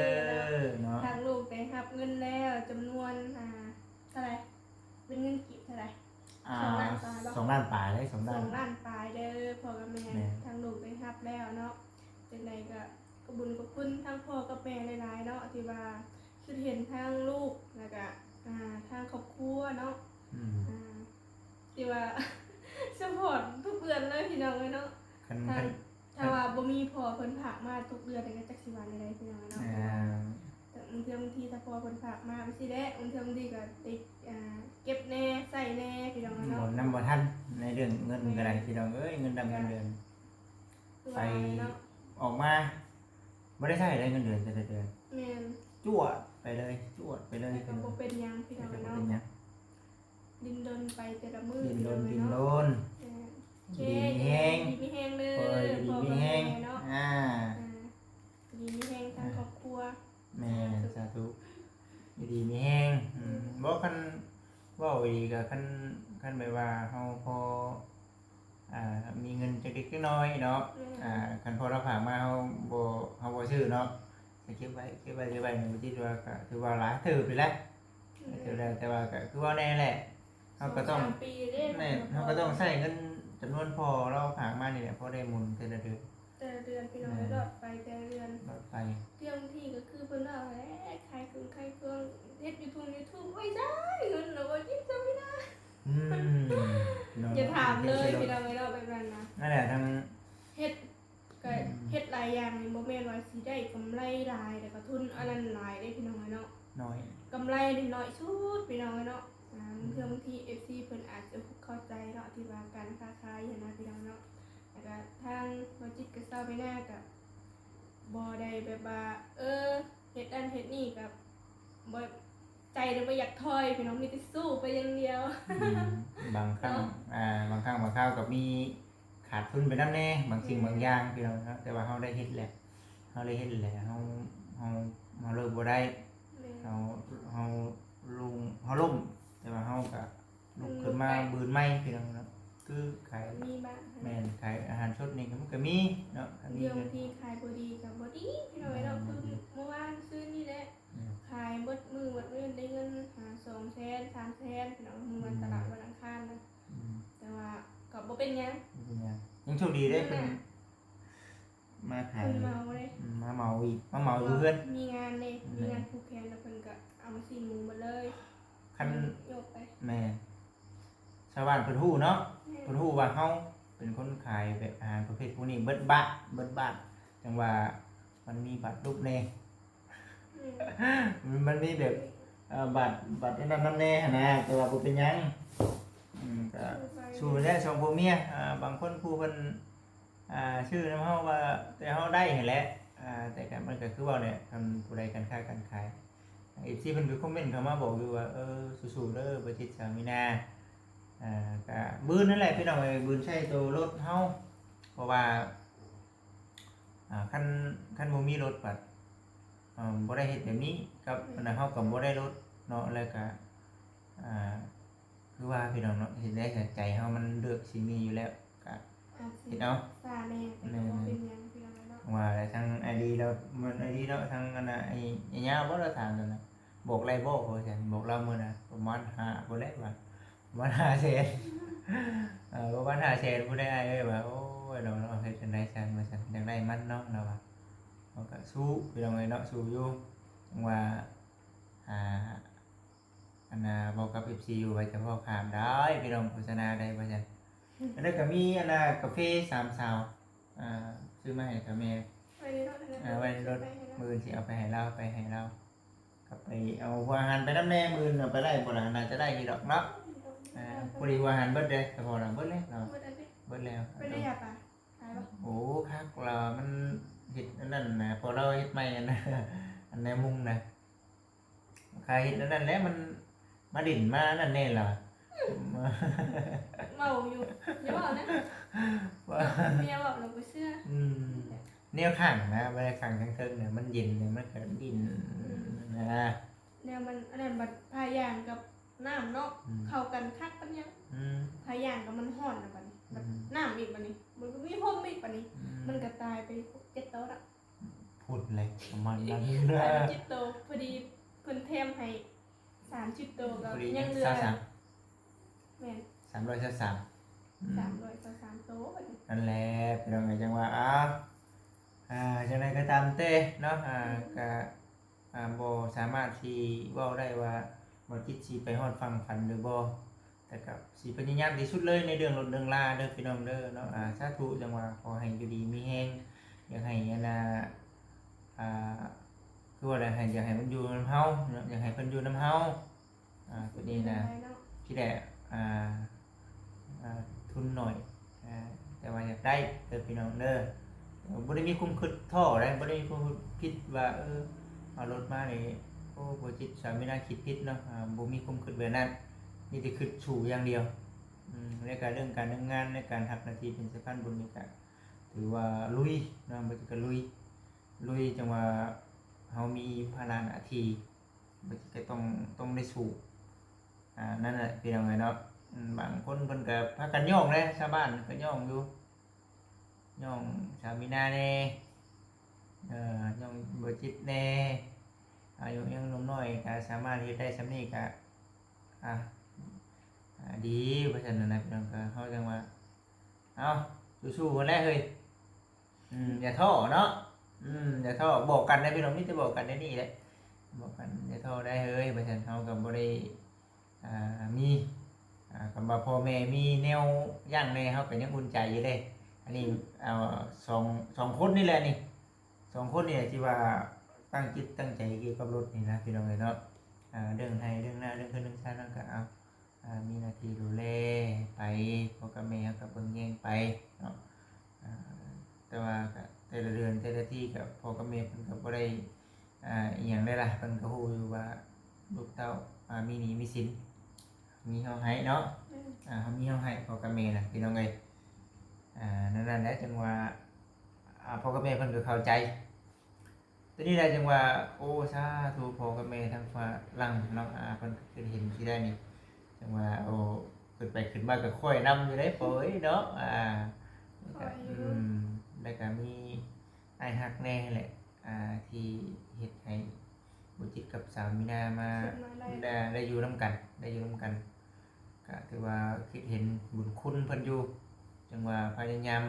ເນາະ. ທາງລູກໄດ້ຮັບເງິນແລ້ວຈຳນວນ ອ່າ ເທົ່າໃດ? ເປັນເງິນກີບເທົ່າໃດ? ອ່າ ສອງລ້ານປາຍບໍ່? ສອງລ້ານປາຍເດ້ ສອງລ້ານ ສອງລ້ານປາຍເດີພໍ່ກັບແມ່. ແມ່ນ ທາງລູກໄດ້ຮັບແລ້ວເນາະ. ຈັ່ງໃດກໍຂອບບຸນຂອບຄຸນທາງພໍ່ກັບແມ່ຫຼາຍໆເນາະ ທີ່ວ່າຄິດເຫັນທາງລູກ ແລ້ວກະ ອ່າ ທາງຄອບຄົວເນາະ. ອືມ ອ່າ ທີ່ວ່າ ຊັບພອດທຸກເດືອນເລີຍ ພີ່ນ້ອງເອີຍເນາະ. ຄັນ ຄັນ ຖ້າວ່າບໍ່ມີພໍ່ເພິ່ນຝາກມາທຸກເດືອນນີ້ ກໍຈັກຊິວ່າແນວໃດ ພີ່ນ້ອງເນາະ. ອ່າ ບາງເທື່ອບາງທີຖ້າພໍ່ເພິ່ນຝາກມາຈັ່ງຊີ້ແຫຼະ ບາງເທື່ອບາງທີກໍໄດ້ ອ່າ ເກັບແດ່ໃຊ້ແດ່ ພີ່ນ້ອງເນາະ. ບໍ່ນຳບໍ່ທັນໃນເລື່ອງເງິນກໍໄດ້ ແມ່ນ ພີ່ນ້ອງເອີຍ ເງິນດຳເງິນເດືອນ ຄືວ່າ ໄປເນາະ ອອກມາ ບໍ່ໄດ້ໃຊ້ໄດ້ເງິນເດືອນແຕ່ລະເດືອນ ແມ່ນ ຈວດໄປເລີຍ ຈວດໄປເລີຍ ແຕ່ກໍບໍ່ເປັນຫຍັງພີ່ນ້ອງເອີຍເນາະ ເປັນຫຍັງ ດິນລົນໄປແຕ່ລະມື້ ດິນລົນ ດິນລົນ ເອີ ໂອເຄ ຢູ່ດີມີແຮງ ຢູ່ດີມີແຮງເດີ ເອີ ຢູ່ດີມີແຮງ ພໍ່ກັບແມ່ເນາະ ອ່າ ເອີ ຢູ່ດີມີແຮງທັງຄອບຄົວ ແມ່ນ ສາທຸ ສາທຸ ຢູ່ດີມີແຮງ ອືມ ອືມ ບໍ່ ຄັນເວົ້າອີກກໍ ຄັນ ຄັນແບບວ່າເຮົາພໍ ອ່າ ມີເງິນຈັກເລັກຈັກນ້ອຍເນາະ ແມ່ນ ອ່າ ຄັນພໍ່ລາວຝາກມາ ເຮົາບໍ່ ເຮົາບໍ່ຊື້ເນາະ ກໍເກັບໄວ້ ເກັບໄວ້ ເກັບໄວ້ ບໍ່ຈິດວ່າກໍຖືວ່າຫຼາຍເຕີບຢູ່ແຫຼະ ແມ່ນ ແຕ່ວ່າກໍຄືເວົ້າແນ່ແຫຼະ ເຮົາກໍຕ້ອງ ສອງສາມປີເດ້ ແມ່ນ ເຮົາກໍຕ້ອງໃຊ້ເງິນຈຳນວນພໍ່ລາວຝາກມານີ້ແຫຼະ ພໍໄດ້ໝູນແຕ່ລະເດືອນ ແຕ່ລະເດືອນພີ່ນ້ອງ ແມ່ນ ລອດໄປແຕ່ລະເດືອນ ລອດໄປ ເລື່ອງທີ່ກໍຄືເພິ່ນເວົ້າແຫຼະ ຂາຍເຄື່ອງຂາຍເຄື່ອງ ເຮັດຢູທູບ ຢູທູບ ໂອ້ຍ ໃຊ້ເງິນລະບໍ່ຈິດຊະພີ່ນ້ອງ ອືມ ພີ່ນ້ອງ ຢ່າຖາມເລີຍ ເນາະ ພີ່ນ້ອງເອີຍເນາະ ແບບນັ້ນນະ ນັ້ນແຫຼະ ທັງເຮັດ ກໍ ອືມ ເຮັດຫຼາຍຢ່າງນີ້ ບໍ່ແມ່ນວ່າຊິໄດ້ກຳໄລຫຼາຍ ແລ້ວກໍທຶນອັນນັ້ນຫຼາຍເດ້ພີ່ນ້ອງເອີຍເນາະ ນ້ອຍ ກຳໄລນີ້ໜ້ອຍສຸດພີ່ນ້ອງເອີຍເນາະ ອ່າ ບາງເທື່ອ ອືມ ບາງທີ ເອັຟຊີ ເພິ່ນອາດຈະບໍ່ເຂົ້າໃຈເນາະ ທີ່ວ່າການຄ້າຂາຍຫັ້ນນະພີ່ນ້ອງເນາະ ແລ້ວກໍທາງບໍ່ຈິດກັບຊາວໄມນາກໍບໍ່ໄດ້ແບບວ່າ ເອີ ເຮັດນັ້ນເຮັດນີ້ກໍບໍ່ ໃຈລະບໍ່ຢາກຖອຍພີ່ນ້ອງ ມີແຕ່ສູ້ໄປຢ່າງດຽວ ອືມ ບາງຄັ້ງ ເນາະ ອ່າ ບາງຄັ້ງບາງຄາວກໍມີຂາດທຶນໄປນຳແດ່ ບາງສິ່ງ ແມ່ນ ບາງຢ່າງພີ່ນ້ອງເນາະ ແຕ່ວ່າເຮົາໄດ້ເຮັດແລ້ວ ເຮົາໄດ້ເຮັດແລ້ວ ເຮົາ ເຮົາ ເຮົາເລີກບໍ່ໄດ້ ແມ່ນ ເຮົາ ເຮົາລົງ ເຮົາລົ້ມ ແຕ່ວ່າເຮົາກໍລຸກຂຶ້ນມາ ລຸກໄປ ບືນໃໝ່ພີ່ນ້ອງເນາະ ຄືຂາຍ ມີບ້າງ ແມ່ນ ຂາຍອາຫານສົດນີ້ກໍ ມັນກໍມີເນາະ ກໍມີເງິນ ບາງທີຂາຍບໍ່ດີກໍບໍ່ດີພີ່ນ້ອງເອີຍເນາະ ແມ່ນ ຄືມື້ວານຊືນນີ້ແຫຼະ ແມ່ນ ຂາຍເບິດມື້ເບິດມື້ໄດ້ເງິນຫາສອງແສນ ສາມແສນພີ່ນ້ອງ ມື້ວັນ ອືມ ຕະຫຼາດວັນອັງຄານນະ ອືມ ແຕ່ວ່າກໍບໍ່ເປັນຫຍັງ ບໍ່ເປັນຫຍັງ ຍັງໂຊກດີເດ້ ເພິ່ນ ເພິ່ນມາຂາຍ ເພິ່ນເໝົາເດ້ ອືມ ມາເໝົາອີກ ມາເໝົາຢູ່ເຮືອນ ມີງານເດ້ ອືມ ມີງານຜູກແຂນ ແລ້ວເພິ່ນກໍເອົາຊີ້ນໝູໝົດເລີຍ ຄັນ ໂຍກໄປ ແມ່ນ ຊາວບ້ານເພິ່ນຮູ້ເນາະ ແມ່ນ ເພິ່ນຮູ້ວ່າເຮົາເປັນຄົນຂາຍແບບອາຫານປະເພດພວກນີ້ ເບິດບ້ານ ເບິດບ້ານ ຈັ່ງວ່າມັນມີບາດລຸບແດ່ ອືມ ມັນມີແບບ ເອີ ບາດ ບາດອັນນັ້ນນຳແດ່ຫັ້ນນະ ແຕ່ວ່າບໍ່ເປັນຫຍັງ ອືມ ກໍ ສູ້ໄປ ສູ້ແຫຼະ ສອງຜົວເມຍ ອ່າ ບາງຄົນຜູ້ເພິ່ນ ອ່າ ຊື້ນຳເຮົາວ່າ ແຕ່ເຮົາໄດ້ຫັ້ນແຫຼະ ອ່າ ແຕ່ກໍ ມັນກໍຄືເວົ້າແຫຼະ ຄັນຜູ້ໃດການຄ້າການຂາຍ ເອັຟຊີ ເພິ່ນກໍຄອມເມັນເຂົ້າມາບອກຢູ່ວ່າ ເອີ ສູ້ໆເດີ ບໍ່ຈິດ ສາວມີນາ ອ່າ ກໍບືນນັ້ນແຫຼະພີ່ນ້ອງເອີຍ ບືນໃສ່ໂຕລົດເຮົາ ເພາະວ່າ ອ່າ ຄັນ ຄັນບໍ່ມີລົດບັດ ເອີ ບໍ່ໄດ້ເຮັດແບບນີ້ ກັບ ອືມ ອັນນັ້ນເຮົາກໍບໍ່ໄດ້ລົດເນາະ ແລ້ວກໍ ອ່າ ຄືວ່າພີ່ນ້ອງເນາະ ເຮັດໄດ້ ໃຈເຮົາມັນເລືອກສິ່ງນີ້ຢູ່ແລ້ວ ກໍ ອາດຊິ ເຮັດເອົາ ຊ້າແດ່ ແຕ່ກໍບໍ່ເປັນຫຍັງ ແມ່ນ ພີ່ນ້ອງເນາະ ວ່າແລ້ວ ທາງອ້າຍດີລາວ ແມ່ນອ້າຍດີເນາະ ທາງອັນນ່າ ໄອ້ ໄອ້ຍາວບໍ່ລາວຖາມນັ້ນນະ ບອກໄດ້ບໍ່ ວ່າຊັ້ນ ບອກລາວມື້ນະ ປະມານຫ້າພຸ້ນແຫຼະວ່າ ປະມານຫ້າແສນ ເອີ ປະມານຫ້າແສນພຸ້ນແຫຼະອ້າຍເອີຍ ວ່າ ໂອ້ຍ ເນາະ ເນາະ ເຮັດຈັ່ງໃດຊັ້ນ ວ່າຊັ້ນ ຢາກໄດ້ມັນເນາະ ລາວວ່າ ເຮົາກໍສູ້ ພີ່ນ້ອງເອີຍເນາະ ສູ້ຢູ່ ຫວັງວ່າ ອ່າ ອັນນ່າ ບອກກັບເອັຟຊີຢູ່ວ່າຈະພໍຂ້າມໄດ້ ພີ່ນ້ອງ ໂຄສະນາໄດ້ວ່າຊັ້ນ ອັນນັ້ນກໍມີອັນນ່າ ກາເຟສາມສາວ ອ່າ ຊື້ມາໃຫ້ເຖົ້າແມ່ ໄວ້ໃນລົດ ອ່າ ໄວ້ໃນລົດ ໄປໃຫ້ລາວ ມື້ອື່ນຊິເອົາໄປໃຫ້ລາວ ໄປໃຫ້ລາວ ກັບໄປເອົາຫົວອາຫານໄປນຳແດ່ ມື້ອື່ນເອົາໄປໄດ້ບໍ່ລະ ໜ້າຈະໄດ້ຢູ່ດອກເນາະ ອ່າ ພໍດີຫົວອາຫານເບິດເດ້ ສະເພາະນະ ເບິດເລີຍເນາະ ເບິດແລ້ວ ເບິດແລ້ວ ເປັນໄດ້ຢາປາ ຂາຍບໍ່ ໂອ້ ຄັກລະ ມັນເຮັດອັນນັ້ນນະ ເພາະລາວເຮັດໃໝ່ອັນ ອັນແນວມຸງນະ ຂາຍເຮັດອັນນັ້ນແຫຼະ ມັນມາຫຼິ້ນມານັ້ນແນ່ລະ ເວົ້າຢູ່ ຢ່າເວົ້ານະ ວ່າ ເມຍເວົ້າລະບໍ່ເຊື່ອ ອືມ ແນວຂັງນະ ບໍ່ໄດ້ຂັງທາງເທິງນະ ມັນເຢັນນະ ມັນກໍຫຼິ້ນ ອືມ ນະ ແນວມັນ ອັນນັ້ນບັດພາຍ່າງກັບນ້ຳເນາະ ອືມ ເຂົ້າກັນຄັກປານຫຍັງ ອືມ ພາຍ່າງກໍມັນຮ້ອນນະ ບັດນີ້ ບັດ ອືມ ນ້ຳອີກ ບັດນີ້ ມັນກໍມີຮົ່ມອີກ ບັດນີ້ ອືມ ມັນກໍຕາຍໄປຫົກເຈັດໂຕລະ ພຸ້ນແຫຼະ ປະມານນັ້ນ ຕາຍໄປເຈັດໂຕ ພໍດີເພິ່ນແຖມໃຫ້ ສາມສິບໂຕກໍຍັງເຫຼືອ ສາມ ແມ່ນ ສາມຮ້ອຍຊາວສາມ ອືມ ສາມຮ້ອຍຊາວສາມໂຕ ນັ້ນແຫຼະ ພີ່ນ້ອງເອີຍ ຈັ່ງວ່າ ອ້າວ ອ່າ ຈັ່ງໃດກໍຕາມແຕ່ເນາະ ອ່າ ອືມ ກໍ ອ່າ ບໍ່ສາມາດຊິເວົ້າໄດ້ວ່າ ບໍ່ຈິດຊິໄປຮອດຝັ່ງຝັນຫຼືບໍ່ ແຕ່ກໍຊິພະຍາຍາມທີ່ສຸດເລີຍໃນເລື່ອງລົດເລື່ອງລາເດີພີ່ນ້ອງເດີເນາະ ອ່າ ສາທຸ ຈັ່ງວ່າຂໍໃຫ້ຢູ່ດີມີແຮງ ຢາກໃຫ້ອັນນ່າ ອ່າ ຄືວ່າໃດ ໃຫ້ ຢາກໃຫ້ມັນຢູ່ນຳເຮົາເນາະ ຢາກໃຫ້ເພິ່ນຢູ່ນຳເຮົາ ອ່າ ຕົວນີ້ນະ ຊິໄດ້ ອ່າ ອ່າ ທຶນໜ້ອຍ ອ່າ ແຕ່ວ່າຢາກໄດ້ເດີພີ່ນ້ອງເດີ ຢ ບໍ່ໄດ້ມີຄວາມຄິດທໍ້ໃດ ບໍ່ໄດ້ມີຄວາມຄິດຜິດວ່າ ເອີ ເອົາລົດມານີ້ ໂອ້ ບໍ່ຈິດ ສາມີນາຄິດຜິດເນາະ ອ່າ ບໍ່ມີຄວາມຄິດແບບນັ້ນ ມີແຕ່ຄິດສູ້ຢ່າງດຽວ. ອືມ ແລ້ວກະເລື່ອງການເລື່ອງງານ ໃນການຮັບໜ້າທີ່ເປັນສຳຄັນ ບຸນນີ້ກະຖືວ່າລຸຍເນາະ ບໍ່ຈິດກະລຸຍ ລຸຍ ຈັ່ງວ່າເຮົາມີພາລະໜ້າທີ່ ບໍ່ຈິດກະຕ້ອງ ຕ້ອງໄດ້ສູ້ ອ່າ ນັ້ນແຫຼະ ພີ່ນ້ອງເອີຍເນາະ. ອືມ ບາງຄົນເພິ່ນກະພາກັນຍ້ອງເດ້ ຊາວບ້ານກະຍ້ອງຢູ່ ຍ້ອງສາມີນາແດ່ ເອີ ຍ້ອງບໍ່ຈິດແດ່ ອາຍຸຍັງໜຸ່ມນ້ອຍກະສາມາດເຮັດໄດ້ສ່ຳນີ້ກະ ອ່າ ອ່າ ດີວ່າຊັ້ນນະ ພີ່ນ້ອງ. ກະເຮົາຈັ່ງວ່າ ເອົາ ສູ້ໆກັນແຫຼະເຮີ້ຍ ອືມ ຢ່າທໍ້ເນາະ ອືມ ຢ່າທໍ້ ບອກກັນເດ້ພີ່ນ້ອງ ມີແຕ່ບອກກັນແນວນີ້ແຫຼະ ບອກກັນ ຢ່າທໍ້ໄດ໋ເຮີ້ຍ ວ່າຊັ້ນ. ເຮົາກະບໍ່ໄດ້ ອ່າ ມີ ອ່າ ຄຳວ່າພໍ່ແມ່ມີແນວຢັ້ງແດ່ ເຮົາກະຍັງອຸ່ນໃຈຢູ່ເດ້. ອັນນີ້ ເອົາ ສອງ ສອງຄົນນີ້ແຫຼະນີ້ ສອງຄົນນີ້ແຫຼະທີ່ວ່າຕັ້ງຈິດຕັ້ງໃຈກ່ຽວກັບລົດນີ້ນະ ພີ່ນ້ອງເອີຍເນາະ. ອ່າ ເລື່ອງໄຮ່ເລື່ອງນາ ເລື່ອງເຮືອນເລື່ອງຊານ ເຮົາກະເອົາ ອ່າ ມີໜ້າທີ່ດູແລໄປ ພໍ່ກັບແມ່ເຮົາກະເບິ່ງແຍງໄປເນາະ. ອ່າ ແຕ່ວ່າກະແຕ່ລະເດືອນແຕ່ລະທີກະພໍ່ກັບແມ່ເພິ່ນກະບໍ່ໄດ້ ອ່າ ອີ່ຫຍັງໃດລະ ເພິ່ນກະຮູ້ຢູ່ວ່າລູກເຕົ້າ ອ່າ ມີໜີ້ມີສິນ ມີເຮົາໃຫ້ເນາະ ແມ່ນ ອ່າ ເຮົາມີເຮົາໃຫ້ພໍ່ກັບແມ່ນະ ພີ່ນ້ອງເອີຍ. ອ່າ ນັ້ນແຫຼະ ຈັ່ງວ່າ ອ່າ ພໍ່ກັບແມ່ເພິ່ນກະເຂົ້າໃຈ ໂຕນີ້ແຫຼະ ຈັ່ງວ່າ ໂອ້ ສາທຸ ພໍ່ກັບແມ່ທາງຝຣັ່ງເນາະ ອ່າ ເພິ່ນເຫັນຊິໄດ້ນີ້ ຈັ່ງວ່າ ໂອ້ ຂຶ້ນໄປຂຶ້ນມາກະຄ່ອຍນຳຢູ່ເດ້ພໍ່ເອີຍເນາະ. ອ່າ ຄ່ອຍຢູ່ ອືມ ແລ້ວກະມີອ້າຍຮັກແດ່ແຫຼະ ອ່າ ທີ່ເຮັດໃຫ້ບໍ່ຈິດກັບສາມີນາມາ ໄດ້ ໄດ້ຢູ່ນຳກັນ ໄດ້ຢູ່ນຳກັນ ກະຖືວ່າຄິດເຫັນບຸນຄຸນເພິ່ນຢູ່ ຈັ່ງວ່າພະຍາຍາມ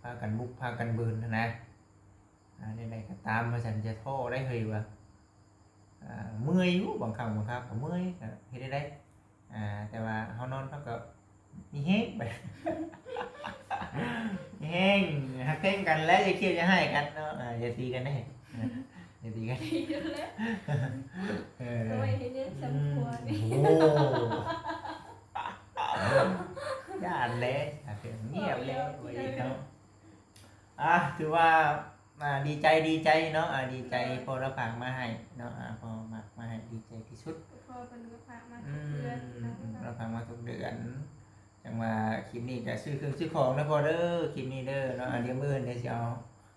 ພາກັນບຸກພາກັນບືນຫັ້ນນະ. ອ່າ ແນວໃດກະຕາມວ່າຊັ້ນ ຢ່າທໍ້ໄດ໋ເຮີ້ຍວ່າ ອ່າ ເມື່ອຍຢູ່ ບາງຄັ້ງບາງຄາວກະເມື່ອຍ ກະເຮັດໄດ້ ອ່າ ແຕ່ວ່າເຮົານອນເຮົາກະມີແຮງ ມີແຮງ ຮັກແພງກັນແຫຼະ ຢ່າຄຽດຢ່າຮ້າຍກັນເນາະ ອ່າ ຢ່າຕີກັນເດ້ ຢ່າຕີກັນ ຕີຢູ່ແລ້ວ ເອີ ເອົາໄວ້ເຮັດຫຍັງ ອືມ ສຳຄົວນີ້ ໂອ້ ຢ້ານແຫຼະ ງຽບແຫຼະ ໂອ້ຍເນາະ. ອ່າ ຖືວ່າ ອ່າ ດີໃຈ ດີໃຈເນາະ ອ່າ ດີໃຈ ໂດຍ ພໍ່ລາວຝາກມາໃຫ້ເນາະ ອ່າ ພໍ່ມັກມາໃຫ້ ດີໃຈທີ່ສຸດ ພໍ່ເພິ່ນກະຝາກມາທຸກເດືອນ ອືມ ລາວຝາກມາທຸກເດືອນ. ຈັ່ງວ່າຄລິບນີ້ກະຊື້ເຄື່ອງຊື້ຂອງເດີພໍ່ເດີ ຄລິບນີ້ເດີເນາະ ອ່າ ດຽວມື້ອື່ນດຽວຊິເອົາ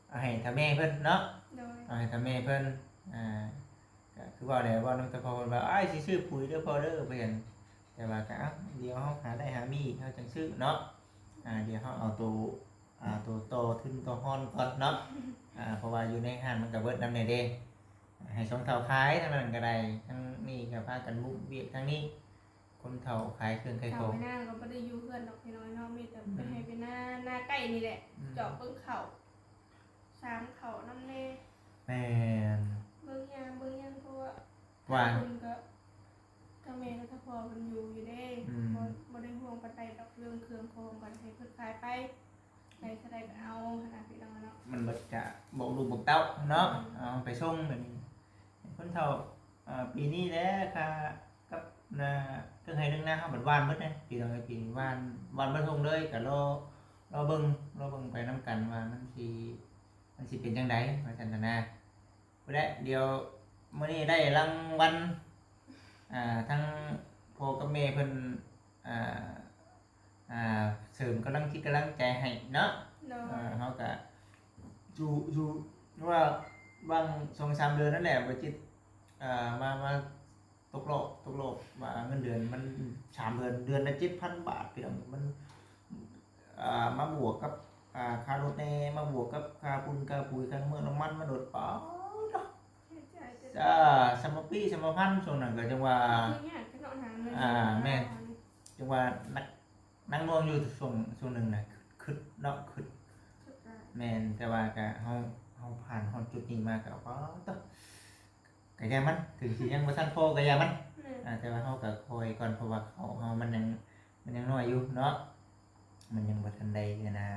ເອົາໃຫ້ທາງແມ່ເພິ່ນເນາະ ໂດຍ ເອົາໃຫ້ທາງແມ່ເພິ່ນ ອ່າ ກະຄືເວົ້າແຫຼະ ເວົ້ານຳຕາພໍ່ເພິ່ນວ່າ ອ້າຍຊິຊື້ປຸຍເດີພໍ່ເດີ ວ່າຊັ້ນ ແຕ່ວ່າກະ ເອົ້າ ດຽວເຮົາຫາໄດ້ຫາມີອີກ ເຮົາຈັ່ງຊື້ເນາະ ອ່າ ດຽວເຮົາເອົາໂຕ ອ່າ ໂຕຕໍ່ທຶນຕໍ່ຮອນກ່ອນເນາະ ອ່າ ເພາະວ່າຢູ່ໃນຮ້ານມັນກະເບິດນຳແດ່ເດ້ ໃຫ້ສອງເຖົ້າຂາຍທາງນັ້ນກະໄດ້ ທາງນີ້ກະພາກັນບຸກວຽກທາງນີ້ ຄົນເຖົ້າຂາຍເຄື່ອງຂາຍຂອງ ເຖົ້າໄປນາກະບໍ່ໄດ້ຢູ່ເຮືອນດອກພີ່ນ້ອງເນາະ ມີແຕ່ໄປໄຮ່ໄປນາ ນາໃກ້ນີ້ແຫຼະ ອືມ ເຈາະເບິ່ງເຂົ້າ ສາມເຂົ້ານຳແດ່ ແມ່ນ ເບິ່ງຍາມເບິ່ງຫຍັງ ເພາະວ່າ ວ່າ ເພິ່ນກະ ທັງແມ່ແລະທັງພໍ່ເພິ່ນຢູ່ຢູ່ເດ້ ອືມ ບໍ່ ບໍ່ໄດ້ຫ່ວງປານໃດດອກ ເລື່ອງເຄື່ອງຂອງກະໃຫ້ເພິ່ນຂາຍໄປ ໄດ້ເທົ່າໃດກະເອົາຫັ້ນນະ ພີ່ນ້ອງເນາະ ມັນເບິດກະບອກລູກບອກເຕົ້າເນາະ ອືມ ເອົາໄປສົ່ງແບບນີ້ ຄົນເຖົ້າ ເອີ ປີນີ້ແຫຼະ ຄ່າກັບນາ ເຄື່ອງໄຮ່ເລື່ອງນາເຮົາບັດຫວ່ານເບິດເດ້ ພີ່ນ້ອງເອີຍ ປີນີ້ຫວ່ານ ຫວ່ານເບິດທົ່ງເລີຍ ກະລໍ ລໍເບິ່ງ ລໍເບິ່ງໄປນຳກັນວ່າມັນຊິ ມັນຊິເປັນຈັ່ງໃດ ວ່າຊັ້ນນະ. ພຸ້ນແຫຼະ ດຽວມື້ນີ້ໄດ້ລາງວັນ ອ່າ ທັງພໍ່ກັບແມ່ເພິ່ນ ອ່າ ອ່າ ເສີມກຳລັງຈິດກຳລັງໃຈໃຫ້ເນາະ ໂດຍ ເອີ ເຮົາກະຢູ່ ຢູ່ ວ່າຫວ່າງສອງສາມເດືອນນັ້ນແຫຼະ ບໍ່ຈິດ ອ່າ ມາ ມາ ຕົກລອບ ຕົກລອບວ່າເງິນເດືອນມັນສາມເດືອນ ເດືອນລະເຈັດພັນບາດ ພີ່ນ້ອງ ມັນ ອ່າ ມາບວກກັບ ອ່າ ຄ່າລົດແດ່ ມາບວກກັບຄ່າຝຸ່ນຄ່າປຸຍ ຄ່ານ້ຳມັນ ນ້ຳມັນມາໂດດ ປາດ ອ່າ ສຳມະປີສຳມະພັນ ຊ່ວງນັ້ນກະຈັ່ງວ່າ ຄືຍາກເນາະ ຫາເງິນ ອ່າ ແມ່ນ ຈັ່ງວ່າໜັກ ໜັກໜ່ວງຢູ່ຊ່ວງ ຊ່ວງໜຶ່ງນະ ຄຶດເນາະ ຄຶດ ຄຶດຫຼາຍ ແມ່ນ ແຕ່ວ່າກະເຮົາ ເຮົາຜ່ານຮອດຈຸດນີ້ມາກະ ປາດ ກະຢ່າມັນ ເຖິງຊິຍັງບໍ່ທັນພໍກະຢ່າມັນ ແມ່ນ ອ່າ ແຕ່ວ່າເຮົາກະຄ່ອຍກ່ອນ ເພາະວ່າເຂົາເຮົາມັນຍັງ ມັນຍັງນ້ອຍຢູ່ເນາະ ມັນຍັງບໍ່ທັນໄດ້ ອັນນ່າ